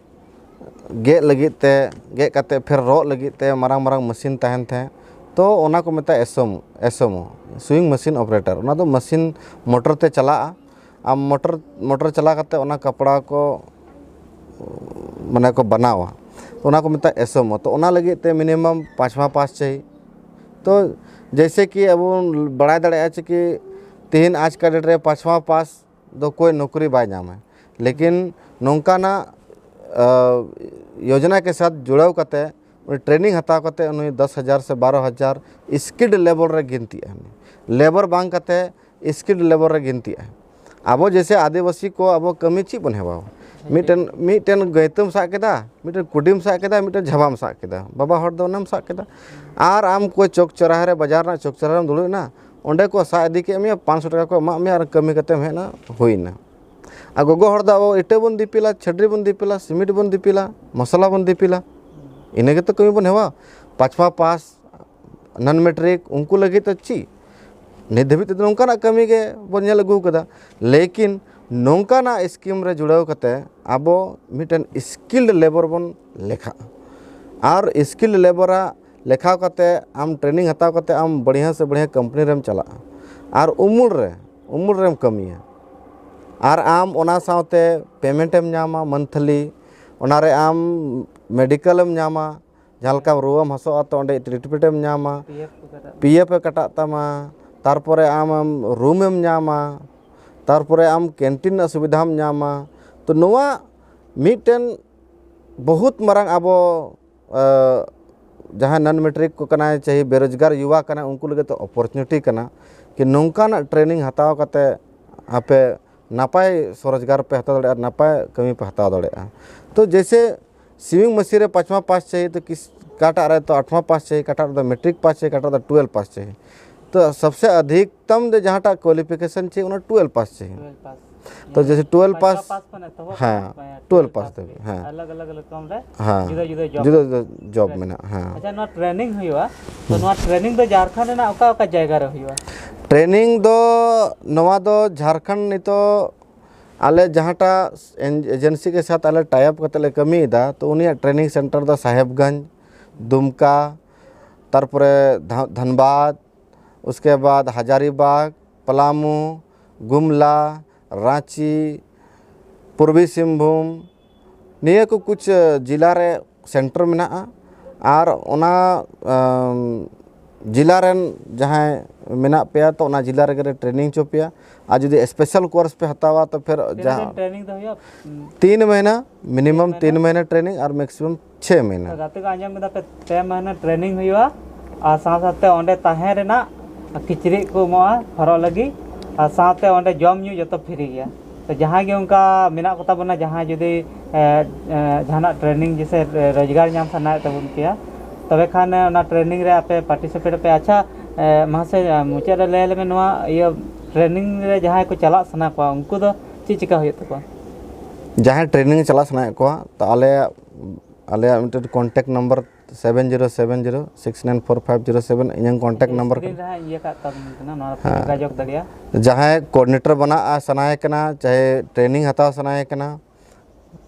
ᱜᱮᱫ ᱞᱟᱹᱜᱤᱫ ᱛᱮ, ᱜᱮᱫ ᱠᱟᱛᱮ ᱯᱷᱮᱨ ᱨᱚᱜ ᱞᱟᱹᱜᱤᱫ ᱛᱮ ᱢᱟᱨᱟᱝ ᱢᱟᱨᱟᱝ ᱢᱮᱥᱤᱱ ᱛᱟᱦᱮᱱ ᱛᱟᱦᱮᱸᱫ᱾ ᱛᱚ ᱚᱱᱟ ᱠᱚ ᱢᱮᱛᱟᱜᱼᱟ ᱮᱥ ᱮᱢ ᱳ, ᱮᱥ ᱮᱢ ᱳ, ᱥᱩᱭᱤᱝ ᱢᱮᱥᱤᱱ ᱚᱯᱟᱨᱮᱴᱟᱨ᱾ ᱚᱱᱟ ᱫᱚ ᱢᱮᱥᱤᱱ ᱢᱚᱴᱚᱨ ᱛᱮ ᱪᱟᱞᱟᱜᱼᱟ᱾ ᱟᱢ ᱢᱚᱴᱚᱨ ᱢᱚᱴᱚᱨ ᱪᱟᱞᱟᱣ ᱠᱟᱛᱮ ᱚᱱᱟ ᱠᱟᱯᱲᱟ ᱠᱚ ᱢᱟᱱᱮ ᱠᱚ ᱵᱮᱱᱟᱣᱟ, ᱚᱱᱟ ᱠᱚ ᱢᱮᱛᱟᱜᱼᱟ ᱮᱥ ᱮᱢ ᱳ᱾ ᱛᱚ ᱚᱱᱟ ᱞᱟᱹᱜᱤᱫ ᱛᱮ ᱢᱤᱱᱤᱢᱟᱢ ᱯᱟᱸᱪᱣᱟ ᱯᱟᱥ ᱪᱟᱹᱦᱤ᱾ ᱛᱚ ᱡᱮᱭᱥᱮ ᱠᱤ ᱟᱵᱚ ᱵᱚᱱ ᱵᱟᱲᱟᱭ ᱫᱟᱲᱮᱭᱟᱜᱼᱟ ᱪᱮ ᱠᱤ ᱛᱮᱦᱮᱧ ᱟᱡᱽ ᱠᱟ ᱰᱮᱴ ᱨᱮ ᱯᱟᱸᱪᱣᱟ ᱯᱟᱥ ᱫᱚ ᱠᱚᱭ ᱱᱚᱠᱨᱤ ᱵᱟᱭ ᱧᱟᱢᱟ, ᱞᱮᱠᱤᱱ ᱱᱚᱝᱠᱟᱱᱟᱜ ᱭᱳᱡᱚᱱᱟ ᱠᱮ ᱥᱟᱛᱷ ᱡᱩᱲᱟᱹᱣ ᱠᱟᱛᱮ ᱩᱱᱤ ᱴᱨᱮᱱᱤᱝ ᱦᱟᱛᱟᱣ ᱠᱟᱛᱮ ᱩᱱᱤ ᱫᱚᱥ ᱦᱟᱡᱟᱨ ᱥᱮ ᱵᱟᱨᱚ ᱦᱟᱡᱟᱨ ᱥᱠᱤᱞᱰ ᱞᱮᱵᱚᱨ ᱨᱮ ᱜᱤᱱᱛᱤᱜᱼᱟ᱾ ᱞᱮᱵᱚᱨ ᱵᱟᱝ ᱠᱟᱛᱮ ᱥᱠᱤᱞᱰ ᱞᱮᱵᱚᱨ ᱨᱮ ᱜᱤᱱᱛᱤᱜᱼᱟ᱾ ᱟᱵᱚ ᱡᱮᱭᱥᱮ ᱟᱹᱫᱤᱵᱟᱹᱥᱤ ᱠᱚ ᱟᱵᱚ ᱠᱟᱹᱢᱤ ᱪᱮᱫ ᱵᱚᱱ ᱦᱮᱣᱟᱣᱟ? ᱢᱤᱫᱴᱮᱱ ᱢᱤᱫᱴᱮᱱ ᱜᱟᱹᱭᱛᱟᱹᱢ ᱥᱟᱵ ᱠᱮᱫᱟ, ᱢᱤᱫᱴᱮᱱ ᱠᱩᱰᱤᱢ ᱥᱟᱵ ᱠᱮᱫᱟ, ᱢᱤᱫᱴᱮᱱ ᱡᱷᱟᱵᱟᱢ ᱥᱟᱵ ᱠᱮᱫᱟ, ᱵᱟᱵᱟ ᱦᱚᱲ ᱫᱚ ᱚᱱᱟᱢ ᱥᱟᱵ ᱠᱮᱫᱟ᱾ ᱟᱨ ᱟᱢ ᱠᱚ ᱪᱚᱠ ᱪᱚᱨᱟᱦᱟ ᱨᱮ, ᱵᱟᱡᱟᱨ ᱨᱮᱱᱟᱜ ᱪᱚᱠ ᱪᱚᱨᱟᱦᱟ ᱨᱮᱢ ᱫᱩᱲᱩᱵ ᱮᱱᱟ, ᱚᱸᱰᱮ ᱠᱚ ᱥᱟᱵ ᱤᱫᱤ ᱠᱮᱫ ᱢᱮᱭᱟ, ᱯᱟᱸᱪᱥᱚ ᱴᱟᱠᱟ ᱠᱚ ᱮᱢᱟᱜ ᱢᱮᱭᱟ ᱟᱨ ᱠᱟᱹᱢᱤ ᱠᱟᱛᱮᱢ ᱦᱮᱡ ᱮᱱᱟ, ᱦᱩᱭᱱᱟ᱾ ᱟᱨ ᱜᱚᱜᱚ ᱦᱚᱲ ᱫᱚ ᱟᱵᱚ ᱤᱴᱟᱹ ᱵᱚᱱ ᱫᱤᱯᱤᱞᱟ, ᱪᱷᱟᱹᱰᱨᱤ ᱵᱚᱱ ᱫᱤᱯᱤᱞᱟ, ᱥᱤᱢᱤᱴ ᱵᱚᱱ ᱫᱤᱯᱤᱞᱟ, ᱢᱚᱥᱞᱟ ᱵᱚᱱ ᱫᱤᱯᱤᱞᱟ, ᱤᱱᱟᱹ ᱜᱮᱛᱚ ᱠᱟᱹᱢᱤ ᱵᱚᱱ ᱦᱮᱣᱟ᱾ ᱯᱟᱸᱪᱣᱟ ᱯᱟᱥ, ᱱᱚᱱ ᱢᱮᱴᱨᱤᱠ, ᱩᱱᱠᱩ ᱞᱟᱹᱜᱤᱫ ᱫᱚ ᱪᱮᱫ? ᱱᱤᱛ ᱫᱷᱟᱹᱵᱤᱡ ᱛᱮᱫᱚ ᱱᱚᱝᱠᱟᱱᱟᱜ ᱠᱟᱹᱢᱤ ᱜᱮ ᱵᱚᱱ ᱧᱮᱞ ᱟᱹᱜᱩ ᱠᱟᱫᱟ᱾ ᱞᱮᱠᱤᱱ ᱱᱚᱝᱠᱟᱱᱟᱜ ᱥᱠᱤᱢ ᱨᱮ ᱡᱩᱲᱟᱹᱣ ᱠᱟᱛᱮ ᱟᱵᱚ ᱢᱤᱫᱴᱮᱱ ᱥᱠᱤᱞᱰ ᱞᱮᱵᱚᱨ ᱵᱚᱱ ᱞᱮᱠᱷᱟᱜᱼᱟ᱾ ᱟᱨ ᱥᱠᱤᱞᱰ ᱞᱮᱵᱚᱨᱟᱜ ᱞᱮᱠᱷᱟᱣ ᱠᱟᱛᱮ ᱟᱢ ᱴᱨᱮᱱᱤᱝ ᱦᱟᱛᱟᱣ ᱠᱟᱛᱮ ᱟᱢ ᱵᱟᱹᱲᱦᱤᱭᱟᱹ ᱥᱮ ᱵᱟᱹᱲᱦᱤᱭᱟᱹ ᱠᱳᱢᱯᱟᱱᱤ ᱨᱮᱢ ᱪᱟᱞᱟᱜᱼᱟ᱾ ᱟᱨ ᱩᱢᱩᱞ ᱨᱮ, ᱩᱢᱩᱞ ᱨᱮᱢ ᱠᱟᱹᱢᱤᱭᱟ᱾ ᱟᱨ ᱟᱢ ᱚᱱᱟ ᱥᱟᱶᱛᱮ ᱯᱮᱢᱮᱱᱴ ᱮᱢ ᱧᱟᱢᱟ ᱢᱟᱱᱛᱷᱞᱤ, ᱚᱱᱟᱨᱮ ᱟᱢ ᱢᱮᱰᱤᱠᱮᱞ ᱮᱢ ᱧᱟᱢᱟ, ᱡᱟᱦᱟᱸ ᱞᱮᱠᱟ ᱨᱩᱣᱟᱹᱢ ᱦᱟᱹᱥᱩᱜᱼᱟ ᱛᱚ ᱚᱸᱰᱮ ᱴᱨᱤᱴᱢᱮᱱᱴ ᱮᱢ ᱧᱟᱢᱟ, ᱯᱤ ᱮᱯ ᱠᱚ ᱠᱟᱴᱟᱜ ᱯᱤ ᱮᱯ ᱮ ᱠᱟᱴᱟᱜ ᱛᱟᱢᱟ, ᱛᱟᱨᱯᱚᱨᱮ ᱟᱢ ᱨᱩᱢ ᱮᱢ ᱧᱟᱢᱟ, ᱛᱟᱨᱯᱚᱨᱮ ᱟᱢ ᱠᱮᱱᱴᱤᱱ ᱨᱮᱱᱟᱜ ᱥᱩᱵᱤᱫᱷᱟᱢ ᱧᱟᱢᱟ᱾ ᱛᱚ ᱱᱚᱣᱟ ᱢᱤᱫᱴᱮᱱ ᱵᱚᱦᱩᱛ ᱢᱟᱨᱟᱝ ᱟᱵᱚ ᱡᱟᱦᱟᱸᱭ ᱱᱚᱱ ᱢᱮᱴᱨᱤᱠ ᱠᱚ ᱠᱟᱱᱟᱭ ᱪᱟᱦᱮ ᱵᱮᱨᱳᱡᱽᱜᱟᱨ ᱭᱩᱣᱟ ᱠᱟᱱᱟᱭ, ᱩᱱᱠᱩ ᱞᱟᱹᱜᱤᱫ ᱫᱚ ᱚᱯᱚᱨᱪᱩᱱᱤᱴᱤ ᱠᱟᱱᱟ ᱠᱤ ᱱᱚᱝᱠᱟᱱᱟᱜ ᱴᱨᱮᱱᱤᱝ ᱦᱟᱛᱟᱣ ᱠᱟᱛᱮ ᱟᱯᱮ ᱱᱟᱯᱟᱭ ᱥᱚᱨᱚᱡᱽᱜᱟᱨ ᱯᱮ ᱦᱟᱛᱟᱣ ᱫᱟᱲᱮᱭᱟᱜᱼᱟ, ᱱᱟᱯᱟᱭ ᱠᱟᱹᱢᱤ ᱯᱮ ᱦᱟᱛᱟᱣ ᱫᱟᱲᱮᱭᱟᱜᱼᱟ᱾ ᱛᱚ ᱡᱮᱭᱥᱮ ᱥᱤᱣᱤᱝ ᱢᱟᱹᱥᱤᱱ ᱨᱮ ᱯᱟᱸᱪᱣᱟ ᱯᱟᱥ ᱪᱟᱹᱦᱤ, ᱛᱚ ᱠᱤᱥ ᱚᱠᱟᱴᱟᱜ ᱨᱮ ᱛᱚ ᱟᱴᱷᱣᱟ ᱯᱟᱥ ᱪᱟᱹᱦᱤ, ᱚᱠᱟᱴᱟᱜ ᱨᱮᱫᱚ ᱢᱮᱴᱨᱤᱠ ᱯᱟᱥ ᱪᱟᱹᱦᱤ, ᱚᱠᱟᱴᱟᱜ ᱨᱮᱫᱚ ᱴᱩᱭᱮᱞᱵᱷ ᱯᱟᱥ ᱪᱟᱹᱦᱤ᱾ ᱛᱚ ᱥᱚᱵᱥᱮ ᱚᱫᱷᱤᱠᱛᱚᱢ ᱫᱚ ᱡᱟᱦᱟᱸᱴᱟᱜ ᱠᱣᱟᱞᱤᱯᱷᱤᱠᱮᱥᱚᱱ ᱪᱟᱹᱦᱤ ᱚᱱᱟ ᱴᱩᱭᱮᱞᱵᱷ ᱯᱟᱥ ᱪᱟᱹᱦᱤ᱾ ᱴᱩᱭᱮᱞᱵᱷ ᱯᱟᱥ᱾ ᱛᱚ ᱡᱮᱭᱥᱮ ᱴᱩᱭᱮᱞᱵᱷ ᱯᱟᱥ, ᱯᱟᱥ ᱠᱷᱚᱱ ᱮᱛᱚᱦᱚᱵ ᱦᱮᱸ, ᱠᱟᱛᱮ ᱴᱩᱭᱮᱞᱵᱷ ᱯᱟᱥ ᱯᱟᱥ ᱫᱷᱟᱹᱵᱤᱡ, ᱦᱮᱸ᱾ ᱟᱞᱟᱜᱽ ᱟᱞᱟᱜᱽ ᱨᱚᱠᱚᱢ ᱨᱮ ᱦᱮᱸ᱾ ᱡᱩᱫᱟᱹ ᱡᱩᱫᱟᱹ ᱡᱚᱵ ᱡᱩᱫᱟᱹ ᱡᱩᱫᱟᱹ ᱡᱚᱵ ᱢᱮᱱᱟᱜᱼᱟ᱾ ᱢᱮᱱᱟᱜᱼᱟ, ᱦᱮᱸ᱾ ᱟᱪᱪᱷᱟ, ᱱᱚᱣᱟ ᱴᱨᱮᱱᱤᱝ ᱦᱩᱭᱩᱜᱼᱟ, ᱛᱚ ᱦᱩᱸ᱾ ᱱᱚᱣᱟ ᱴᱨᱮᱱᱤᱝ ᱫᱚ ᱡᱷᱟᱲᱠᱷᱚᱸᱰ ᱨᱮᱱᱟᱜ ᱚᱠᱟ ᱚᱠᱟ ᱡᱟᱭᱜᱟ ᱨᱮ ᱦᱩᱭᱩᱜᱼᱟ? ᱴᱨᱮᱱᱤᱝ ᱫᱚ ᱱᱚᱣᱟ ᱫᱚ ᱡᱷᱟᱲᱠᱷᱚᱸᱰ ᱱᱤᱛᱚᱜ ᱟᱞᱮ ᱡᱟᱦᱟᱸᱴᱟᱜ ᱮᱱ-, ᱮᱡᱮᱱᱥᱤ ᱠᱮ ᱥᱟᱛᱷ ᱟᱞᱮ ᱴᱟᱭ ᱟᱯ ᱠᱟᱛᱮ ᱞᱮ ᱠᱟᱹᱢᱤᱭᱮᱫᱟ, ᱛᱚ ᱩᱱᱤᱭᱟᱜ ᱴᱨᱮᱱᱤᱝ ᱥᱮᱱᱴᱟᱨ ᱫᱚ ᱥᱟᱦᱮᱵᱽᱜᱚᱸᱡᱽ, ᱫᱩᱢᱠᱟ, ᱛᱟᱨᱯᱚᱨᱮ ᱫᱷᱟ-, ᱫᱷᱟᱱᱵᱟᱫᱽ, ᱩᱥᱠᱮ ᱵᱟᱫᱽ ᱦᱟᱡᱟᱨᱤᱵᱟᱜᱽ, ᱯᱟᱞᱟᱢᱩ, ᱜᱩᱢᱞᱟ, ᱨᱟᱸᱪᱤ, ᱯᱩᱨᱵᱤ ᱥᱤᱝᱵᱷᱩᱢ, ᱱᱤᱭᱟᱹ ᱠᱚ ᱠᱩᱪ ᱡᱤᱞᱟ ᱨᱮ ᱥᱮᱱᱴᱟᱨ ᱢᱮᱱᱟᱜᱼᱟ᱾ ᱟᱨ ᱚᱱᱟ, ᱟᱢ, ᱡᱤᱞᱟ ᱨᱮᱱ ᱡᱟᱦᱟᱸᱭ ᱢᱮᱱᱟᱜ ᱯᱮᱭᱟ, ᱛᱚ ᱚᱱᱟ ᱡᱤᱞᱟ ᱨᱮᱜᱮ ᱞᱮ ᱴᱨᱮᱱᱤᱝ ᱦᱚᱪᱚ ᱯᱮᱭᱟ᱾ ᱟᱨ ᱡᱩᱫᱤ ᱥᱯᱮᱥᱟᱞ ᱠᱳᱨᱥ ᱯᱮ ᱦᱟᱛᱟᱣᱟ, ᱛᱚ ᱯᱷᱤᱨ ᱛᱤᱱᱟᱹᱜ ᱡᱟᱦᱟᱸ ᱫᱤᱱ ᱴᱨᱮᱱᱤᱝ ᱫᱚ ᱦᱩᱭᱩᱜᱼᱟ? ᱛᱤᱱ ᱢᱟᱹᱦᱱᱟᱹ, ᱢᱤᱱᱤᱢᱟᱢ ᱛᱤᱱ ᱛᱤᱱ ᱢᱟᱹᱦᱱᱟᱹ ᱴᱨᱮᱱᱤᱝ ᱟᱨ ᱢᱮᱠᱥᱤᱢᱟᱢ ᱪᱷᱮ ᱢᱟᱹᱦᱱᱟᱹ᱾ ᱛᱚ ᱜᱟᱛᱮ ᱠᱚ ᱟᱸᱡᱚᱢ ᱠᱮᱫᱟ ᱯᱮ, ᱯᱮ ᱢᱟᱹᱦᱱᱟᱹ ᱴᱨᱮᱱᱤᱝ ᱦᱩᱭᱩᱜᱼᱟ ᱟᱨ ᱥᱟᱶ ᱥᱟᱶᱛᱮ ᱚᱸᱰᱮ ᱛᱟᱦᱮᱸ ᱨᱮᱱᱟᱜ ᱠᱤᱪᱨᱤᱡ ᱠᱚ ᱮᱢᱚᱜᱼᱟ ᱦᱚᱨᱚᱜ ᱞᱟᱹᱜᱤᱫ, ᱟᱨ ᱥᱟᱶᱛᱮ ᱚᱸᱰᱮ ᱡᱚᱢ ᱧᱩ ᱡᱚᱛᱚ ᱯᱷᱨᱤ ᱜᱮᱭᱟ᱾ ᱛᱚ ᱡᱟᱦᱟᱸᱭ ᱜᱮ ᱚᱱᱠᱟ ᱢᱮᱱᱟᱜ ᱠᱚᱛᱟ ᱵᱚᱱᱟ, ᱡᱟᱦᱟᱸᱭ ᱡᱩᱫᱤ, ᱮ, ᱮ, ᱡᱟᱦᱟᱱᱟᱜ ᱴᱨᱮᱱᱤᱝ ᱡᱮᱥᱮ, ᱮ, ᱨᱳᱡᱽᱜᱟᱨ ᱧᱟᱢ ᱥᱟᱱᱟᱭᱮᱫ ᱛᱟᱵᱚᱱ ᱯᱮᱭᱟ, ᱛᱚᱵᱮ ᱠᱷᱟᱱ, ᱮ, ᱚᱱᱟ ᱴᱨᱮᱱᱤᱝ ᱨᱮ ᱟᱯᱮ ᱯᱟᱨᱴᱤᱥᱤᱯᱮᱴ ᱟᱯᱮ᱾ ᱟᱪᱪᱷᱟ, ᱮ, ᱢᱟᱥᱮ, ᱮ, ᱢᱩᱪᱟᱹᱫ ᱨᱮ ᱞᱟᱹᱭ ᱟᱞᱮ ᱢᱮ, ᱱᱚᱣᱟ ᱤᱭᱟᱹ ᱴᱨᱮᱱᱤᱝ ᱨᱮ ᱡᱟᱦᱟᱸᱭ ᱠᱚ ᱪᱟᱞᱟᱜ ᱥᱟᱱᱟ ᱠᱚᱣᱟ, ᱩᱱᱠᱩ ᱫᱚ ᱪᱮᱫ ᱪᱤᱠᱟ ᱦᱩᱭᱩᱜ ᱛᱟᱠᱚᱣᱟ? ᱡᱟᱦᱟᱸᱭ ᱴᱨᱮᱱᱤᱝ ᱪᱟᱞᱟᱜ ᱥᱟᱱᱟᱭᱮᱫ ᱠᱚᱣᱟ, ᱛᱚ ᱟᱞᱮᱭᱟᱜ, ᱟᱞᱮᱭᱟᱜ ᱢᱤᱫᱴᱮᱱ contact number seven zero seven zero six nine four five zero seven, ᱤᱧᱟᱹᱝ ᱠᱚᱱᱴᱮᱠᱴ ᱤᱧ ᱱᱟᱢᱵᱟᱨ ᱥᱠᱨᱤᱱ ᱠᱟᱱᱟ᱾ ᱨᱮ ᱦᱟᱸᱜ ᱤᱧ ᱤᱭᱟᱹ ᱠᱟᱜ ᱛᱟᱵᱚᱱ ᱠᱟᱱᱟ, ᱱᱚᱣᱟ ᱨᱮᱯᱮ ᱦᱮᱸ᱾ ᱡᱳᱜᱟᱡᱳᱜᱽ ᱫᱟᱲᱮᱭᱟᱜᱼᱟ᱾ ᱡᱟᱦᱟᱸᱭ ᱠᱳᱚᱨᱰᱤᱱᱮᱴᱚᱨ ᱵᱮᱱᱟᱜ ᱥᱟᱱᱟᱭᱮ ᱠᱟᱱᱟ, ᱪᱟᱦᱮ ᱴᱨᱮᱱᱤᱝ ᱦᱟᱛᱟᱣ ᱥᱟᱱᱟᱭᱮ ᱠᱟᱱᱟ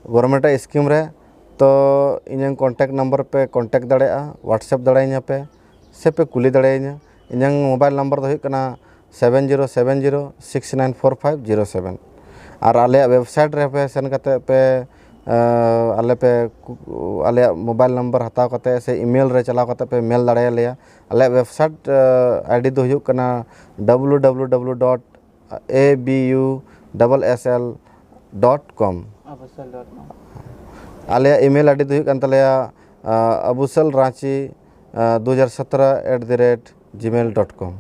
ᱜᱚᱵᱷᱚᱨᱱᱢᱮᱱᱴ ᱥᱠᱤᱢ ᱨᱮ, ᱛᱚ ᱤᱧᱟᱹᱝ ᱠᱚᱱᱴᱮᱠᱴ ᱱᱟᱢᱵᱟᱨ ᱯᱮ ᱠᱚᱱᱴᱮᱠᱴ ᱫᱟᱲᱮᱭᱟᱜᱼᱟ, WhatsApp ᱫᱟᱲᱮᱭᱟᱹᱧᱟ ᱯᱮ, ᱥᱮ ᱯᱮ ᱠᱩᱞᱤ ᱫᱟᱲᱮᱭᱟᱹᱧᱟ᱾ ᱤᱧᱟᱹᱝ ᱢᱳᱵᱟᱭᱤᱞ ᱱᱟᱢᱵᱟᱨ ᱫᱚ ᱦᱩᱭᱩᱜ ᱠᱟᱱᱟ seven zero seven zero six nine four five zero seven. ᱟᱨ ᱟᱞᱮᱭᱟᱜ ᱣᱮᱵᱽᱥᱟᱭᱤᱴ ᱨᱮ ᱯᱮ ᱥᱮᱱ ᱠᱟᱛᱮ ᱯᱮ, ᱮᱸ, ᱟᱞᱮ ᱯᱮ ᱠᱩ-, ᱟᱞᱮᱭᱟᱜ ᱢᱳᱵᱟᱭᱤᱞ ᱱᱟᱢᱵᱟᱨ ᱦᱟᱛᱟᱣ ᱠᱟᱛᱮ ᱥᱮ ᱤᱢᱮᱞ ᱨᱮ ᱪᱟᱞᱟᱣ ᱠᱟᱛᱮ ᱯᱮ ᱢᱮᱞ ᱫᱟᱲᱮᱭᱟᱞᱮᱭᱟ᱾ ᱟᱞᱮᱭᱟᱜ ᱣᱮᱵᱽᱥᱟᱭᱤᱴ, ᱮᱸ, ᱟᱭᱰᱤ ᱫᱚ ᱦᱩᱭᱩᱜ ᱠᱟᱱᱟ W W W dot A B U double S L dot com. ᱟᱵᱚᱥᱚᱞ ᱰᱚᱴ ᱠᱚᱢ᱾ ᱟᱞᱮᱭᱟᱜ ᱤᱢᱮᱞ ᱟᱭᱰᱤ ᱫᱚ ᱦᱩᱭᱩᱜ ᱠᱟᱱ ᱛᱟᱞᱮᱭᱟ, ᱟᱵᱩᱥᱮᱞ ᱨᱟᱸᱪᱤ ᱫᱩ ᱦᱟᱡᱟᱨ ᱥᱚᱛᱨᱚ at the rate gmail dot com᱾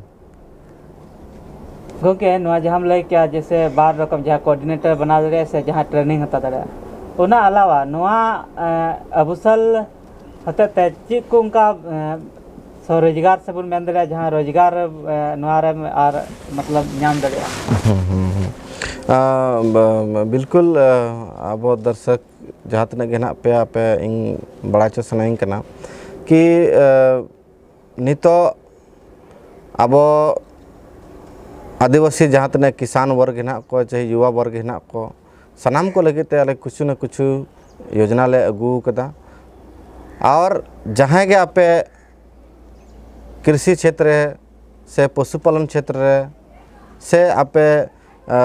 ᱜᱚᱢᱠᱮ, ᱱᱚᱣᱟ ᱡᱟᱦᱟᱸᱢ ᱞᱟᱹᱭ ᱠᱮᱜᱼᱟ, ᱡᱮᱭᱥᱮ ᱵᱟᱨ ᱨᱚᱠᱚᱢ, ᱡᱟᱦᱟᱸ ᱠᱳᱚᱨᱰᱤᱱᱮᱴᱚᱨ ᱵᱮᱱᱟᱣ ᱫᱟᱲᱮᱭᱟᱜᱼᱟ ᱥᱮ ᱡᱟᱦᱟᱸ ᱴᱨᱮᱱᱤᱝ ᱦᱟᱛᱟᱣ ᱫᱟᱲᱮᱭᱟᱜᱼᱟ, ᱚᱱᱟ ᱟᱞᱟᱣᱟ ᱱᱚᱣᱟ, ᱮᱸ, ᱟᱵᱩᱥᱟᱞ ᱦᱚᱛᱮᱡ ᱛᱮ ᱪᱮᱫ ᱠᱚ ᱚᱱᱠᱟ, ᱮᱸ, ᱥᱚ ᱨᱳᱡᱽᱜᱟᱨ ᱥᱮ ᱵᱚᱱ ᱢᱮᱱ ᱫᱟᱲᱮᱭᱟᱜᱼᱟ, ᱡᱟᱦᱟᱸ ᱨᱳᱡᱽᱜᱟᱨ, ᱮᱸ, ᱱᱚᱣᱟ ᱨᱮ ᱟᱨ ᱢᱚᱛᱞᱚᱵ ᱧᱟᱢ ᱫᱟᱲᱮᱭᱟᱜᱼᱟ? ᱦᱩᱸ, ᱦᱩᱸ, ᱦᱩᱸ᱾ ᱟ, ᱵᱟ-, ᱵᱟ-, ᱵᱤᱞᱠᱩᱞ, ᱟ, ᱟᱵᱚ ᱫᱚᱨᱥᱚᱠ ᱡᱟᱦᱟᱸ ᱛᱤᱱᱟᱹᱜ ᱜᱮ ᱦᱮᱱᱟᱜ ᱯᱮᱭᱟ, ᱟᱯᱮ ᱤᱧ ᱵᱟᱲᱟᱭ ᱦᱚᱪᱚ ᱥᱟᱱᱟᱧ ᱠᱟᱱᱟ ᱠᱤ, ᱟ, ᱱᱤᱛᱚᱜ ᱟᱵᱚ ᱟᱹᱫᱤᱵᱟᱹᱥᱤ ᱡᱟᱦᱟᱸ ᱛᱤᱱᱟᱹᱜ ᱠᱤᱥᱟᱱ ᱣᱚᱨᱜᱽ ᱦᱮᱱᱟᱜ ᱠᱚ, ᱪᱟᱦᱮ ᱭᱩᱣᱟ ᱣᱚᱨᱜᱽ ᱦᱮᱱᱟᱜ ᱠᱚ, ᱥᱟᱱᱟᱢ ᱠᱚ ᱞᱟᱹᱜᱤᱫ ᱛᱮ ᱟᱞᱮ ᱠᱤᱪᱷᱩ ᱱᱟ ᱠᱤᱪᱷᱩ ᱭᱳᱡᱽᱱᱟ ᱞᱮ ᱟᱹᱜᱩ ᱟᱠᱟᱫᱟ᱾ ᱟᱨ ᱡᱟᱦᱟᱸᱭ ᱜᱮ ᱟᱯᱮ ᱠᱨᱤᱥᱤ ᱪᱷᱮᱛᱨᱮ ᱥᱮ ᱯᱚᱥᱩᱯᱟᱞᱚᱱ ᱪᱷᱮᱛᱨᱮ ᱥᱮ ᱟᱯᱮ, ᱟ,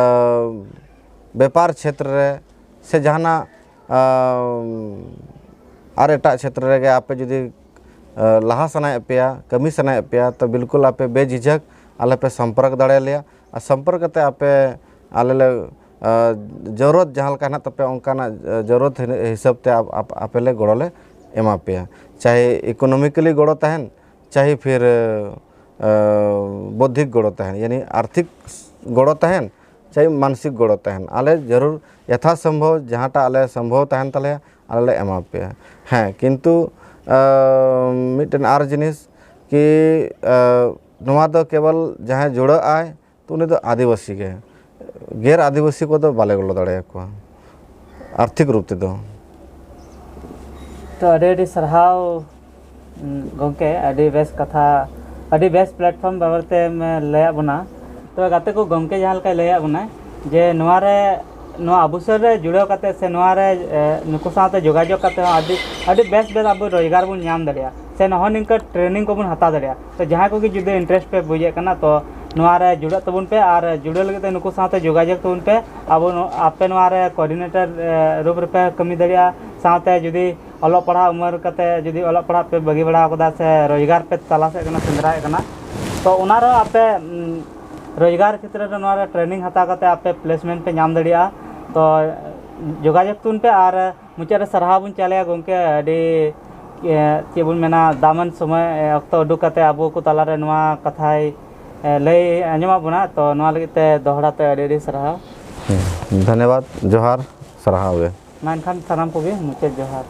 ᱵᱮᱯᱟᱨ ᱪᱷᱮᱛᱨᱮ ᱥᱮ ᱡᱟᱦᱟᱱᱟᱜ, ᱟ, ᱟᱨ ᱮᱴᱟᱜ ᱪᱷᱮᱛᱨᱚ ᱨᱮᱜᱮ ᱟᱯᱮ ᱡᱩᱫᱤ, ᱟ, ᱞᱟᱦᱟ ᱥᱟᱱᱟᱭᱮᱫ ᱯᱮᱭᱟ, ᱠᱟᱹᱢᱤ ᱥᱟᱱᱟᱭᱮᱫ ᱯᱮᱭᱟ, ᱛᱚ ᱵᱤᱞᱠᱩᱞ ᱟᱯᱮ ᱵᱮᱡᱷᱤᱡᱷᱟᱹᱠ ᱟᱞᱮ ᱯᱮ ᱥᱚᱢᱯᱚᱨᱠ ᱫᱟᱲᱮᱭᱟᱞᱮᱭᱟ᱾ ᱟᱨ ᱥᱚᱢᱯᱚᱨᱠ ᱠᱟᱛᱮ ᱟᱯᱮ ᱟᱞᱮ ᱞᱮ, ᱟ, ᱡᱚᱨᱩᱨᱟᱛ ᱡᱟᱦᱟᱸ ᱞᱮᱠᱟ ᱦᱮᱱᱟᱜ ᱛᱟᱯᱮᱭᱟ, ᱚᱱᱠᱟᱱᱟᱜ, ᱟ, ᱡᱚᱨᱩᱨᱟᱛ ᱦᱤᱱᱟᱹ-, ᱦᱤᱥᱟᱹᱵ ᱛᱮ ᱟᱯ-, ᱟᱯ-, ᱟᱯᱮ ᱞᱮ ᱜᱚᱲᱚ ᱞᱮ ᱮᱢᱟ ᱯᱮᱭᱟ᱾ ᱪᱟᱦᱮ economically ᱜᱚᱲᱚ ᱛᱟᱦᱮᱱ, ᱪᱟᱦᱮ ᱯᱷᱤᱨ, ᱟ, ᱵᱳᱫᱽᱫᱷᱤᱠ ᱜᱚᱲᱚ ᱛᱟᱦᱮᱱ, ᱭᱟᱱᱤ ᱟᱨᱛᱷᱤᱠ ᱜᱚᱲᱚ ᱛᱟᱦᱮᱱ, ᱪᱟᱦᱮ ᱢᱟᱱᱥᱤᱠ ᱜᱚᱲᱚ ᱛᱟᱦᱮᱱ, ᱟᱞᱮ ᱡᱟᱹᱨᱩᱲ ᱭᱟᱛᱷᱟ ᱥᱚᱢᱵᱷᱚᱵ ᱡᱟᱦᱟᱸᱴᱟᱜ ᱟᱞᱮ ᱥᱚᱢᱵᱷᱚᱵ ᱛᱟᱦᱮᱱ ᱛᱟᱞᱮᱭᱟ, ᱟᱞᱮ ᱞᱮ ᱮᱢᱟ ᱯᱮᱭᱟ᱾ ᱦᱮᱸ, ᱠᱤᱱᱛᱩ, ᱟ, ᱢᱤᱫᱴᱮᱱ ᱟᱨ ᱡᱤᱱᱤᱥ ᱠᱤ, ᱟ, ᱱᱚᱣᱟ ᱫᱚ ᱠᱮᱵᱚᱞ ᱡᱟᱦᱟᱸᱭ ᱡᱩᱲᱟᱹᱜ ᱟᱭ, ᱛᱚ ᱩᱱᱤ ᱫᱚ ᱟᱹᱫᱤᱵᱟᱹᱥᱤ ᱜᱮ᱾ ᱜᱮᱨ ᱟᱹᱫᱤᱵᱟᱹᱥᱤ ᱠᱚᱫᱚ ᱵᱟᱞᱮ ᱜᱚᱲᱚ ᱫᱟᱲᱮᱭᱟᱠᱚᱣᱟ ᱟᱨᱛᱷᱤᱠ ᱨᱩᱯ ᱛᱮᱫᱚ᱾ ᱛᱚ, ᱟᱹᱰᱤ ᱟᱹᱰᱤ ᱥᱟᱨᱦᱟᱣ, ᱩᱸ, ᱜᱚᱢᱠᱮ, ᱟᱹᱰᱤ ᱵᱮᱥ ᱠᱟᱛᱷᱟ, ᱟᱹᱰᱤ ᱵᱮᱥ platform ᱵᱟᱵᱚᱫ ᱛᱮᱢ ᱞᱟᱹᱭᱟᱫ ᱵᱚᱱᱟ᱾ ᱛᱚᱵᱮ ᱜᱟᱛᱮ ᱠᱚ, ᱜᱚᱢᱠᱮ ᱡᱟᱦᱟᱸ ᱞᱮᱠᱟᱭ ᱞᱟᱹᱭᱟᱫ ᱵᱚᱱᱟ ᱡᱮ ᱱᱚᱣᱟ ᱨᱮ, ᱱᱚᱣᱟ ᱟᱵᱩᱥᱟᱞ ᱨᱮ ᱡᱩᱲᱟᱹᱣ ᱠᱟᱛᱮ ᱥᱮ ᱱᱚᱣᱟ ᱨᱮ, ᱮ, ᱱᱩᱠᱩ ᱥᱟᱶᱛᱮ ᱡᱳᱜᱟᱡᱳᱜᱽ ᱠᱟᱛᱮ ᱦᱚᱸ ᱟᱹᱰᱤ, ᱟᱹᱰᱤ ᱵᱮᱥ ᱵᱮᱥ ᱟᱵᱚ ᱨᱳᱡᱽᱜᱟᱨ ᱵᱚᱱ ᱧᱟᱢ ᱫᱟᱲᱮᱭᱟᱜᱼᱟ, ᱥᱮ ᱱᱚᱜᱼᱚ ᱱᱤᱝᱠᱟᱹ ᱴᱨᱮᱱᱤᱝ ᱠᱚᱵᱚᱱ ᱦᱟᱛᱟᱣ ᱫᱟᱲᱮᱭᱟᱜᱼᱟ᱾ ᱛᱚ, ᱡᱟᱦᱟᱸᱭ ᱠᱚᱜᱮ ᱡᱩᱫᱤ interest ᱯᱮ ᱵᱩᱡᱮᱫ ᱠᱟᱱᱟ, ᱛᱚ ᱱᱚᱣᱟ ᱨᱮ ᱡᱩᱲᱟᱹᱜ ᱛᱟᱵᱚᱱ ᱯᱮ ᱟᱨ ᱡᱩᱲᱟᱹᱣ ᱞᱟᱹᱜᱤᱫ ᱛᱮ ᱱᱩᱠᱩ ᱥᱟᱶᱛᱮ ᱡᱳᱜᱟᱡᱳᱜᱽ ᱛᱟᱵᱚᱱ ᱯᱮ᱾ ᱟᱵᱚ ᱱᱚ-, ᱟᱯᱮ ᱱᱚᱣᱟ ᱨᱮ ᱠᱳᱚᱨᱰᱤᱱᱮᱴᱚᱨ, ᱮ, ᱨᱩᱯ ᱨᱮᱯᱮ ᱠᱟᱹᱢᱤ ᱫᱟᱲᱮᱭᱟᱜᱼᱟ᱾ ᱥᱟᱶᱛᱮ ᱡᱩᱫᱤ ᱚᱞᱚᱜ ᱯᱟᱲᱦᱟᱜ ᱩᱢᱮᱨ ᱠᱟᱛᱮ ᱡᱩᱫᱤ ᱚᱞᱚᱜ ᱯᱟᱲᱦᱟᱜ ᱯᱮ ᱵᱟᱹᱜᱤ ᱵᱟᱲᱟ ᱟᱠᱟᱫᱟ ᱥᱮ ᱨᱳᱡᱽᱜᱟᱨ ᱯᱮ ᱛᱟᱞᱟᱥᱮᱫ ᱠᱟᱱᱟ, ᱥᱮᱸᱫᱽᱨᱟᱭᱮᱫ ᱠᱟᱱᱟ, ᱛᱚ ᱚᱱᱟ ᱨᱮᱦᱚᱸ ᱟᱯᱮ, ᱩᱢ, ᱨᱳᱡᱽᱜᱟᱨ ᱠᱷᱮᱛᱨᱮ ᱨᱮ ᱱᱚᱣᱟ ᱨᱮ ᱴᱨᱮᱱᱤᱝ ᱦᱟᱛᱟᱣ ᱠᱟᱛᱮ ᱟᱯᱮ placement ᱯᱮ ᱧᱟᱢ ᱫᱟᱲᱮᱭᱟᱜᱼᱟ᱾ ᱛᱚ ᱡᱳᱜᱟᱡᱳᱜᱽ ᱛᱟᱵᱚᱱ ᱯᱮ ᱟᱨ ᱢᱩᱪᱟᱹᱫ ᱨᱮ ᱥᱟᱨᱦᱟᱣ ᱵᱚᱱ ᱪᱟᱞᱮᱭᱟ ᱜᱚᱢᱠᱮ, ᱟᱹᱰᱤ, ᱮ, ᱪᱮᱫ ᱵᱚᱱ ᱢᱮᱱᱟ, ᱫᱟᱢᱟᱱ ᱥᱚᱢᱚᱭ, ᱮ, ᱚᱠᱛᱚ ᱩᱰᱩᱠ ᱠᱟᱛᱮ ᱟᱵᱚ ᱠᱚ ᱛᱟᱞᱟᱨᱮ ᱱᱚᱣᱟ ᱠᱟᱛᱷᱟᱭ, ᱮ, ᱞᱟᱹᱭ ᱟᱸᱡᱚᱢᱟᱫ ᱵᱚᱱᱟ, ᱛᱚ ᱱᱚᱣᱟ ᱞᱟᱹᱜᱤᱫ ᱛᱮ ᱫᱚᱦᱲᱟ ᱛᱮ ᱟᱹᱰᱤ ᱟᱹᱰᱤ ᱥᱟᱨᱦᱟᱣ᱾ ᱦᱮᱸ, ᱫᱷᱚᱱᱭᱚᱵᱟᱫ, ᱡᱚᱦᱟᱨ, ᱥᱟᱨᱦᱟᱣ ᱜᱮ᱾ ᱢᱟ ᱮᱱᱠᱷᱟᱱ ᱥᱟᱱᱟᱢ ᱠᱚᱜᱮ ᱢᱩᱪᱟᱹᱫ ᱡᱚᱦᱟᱨ᱾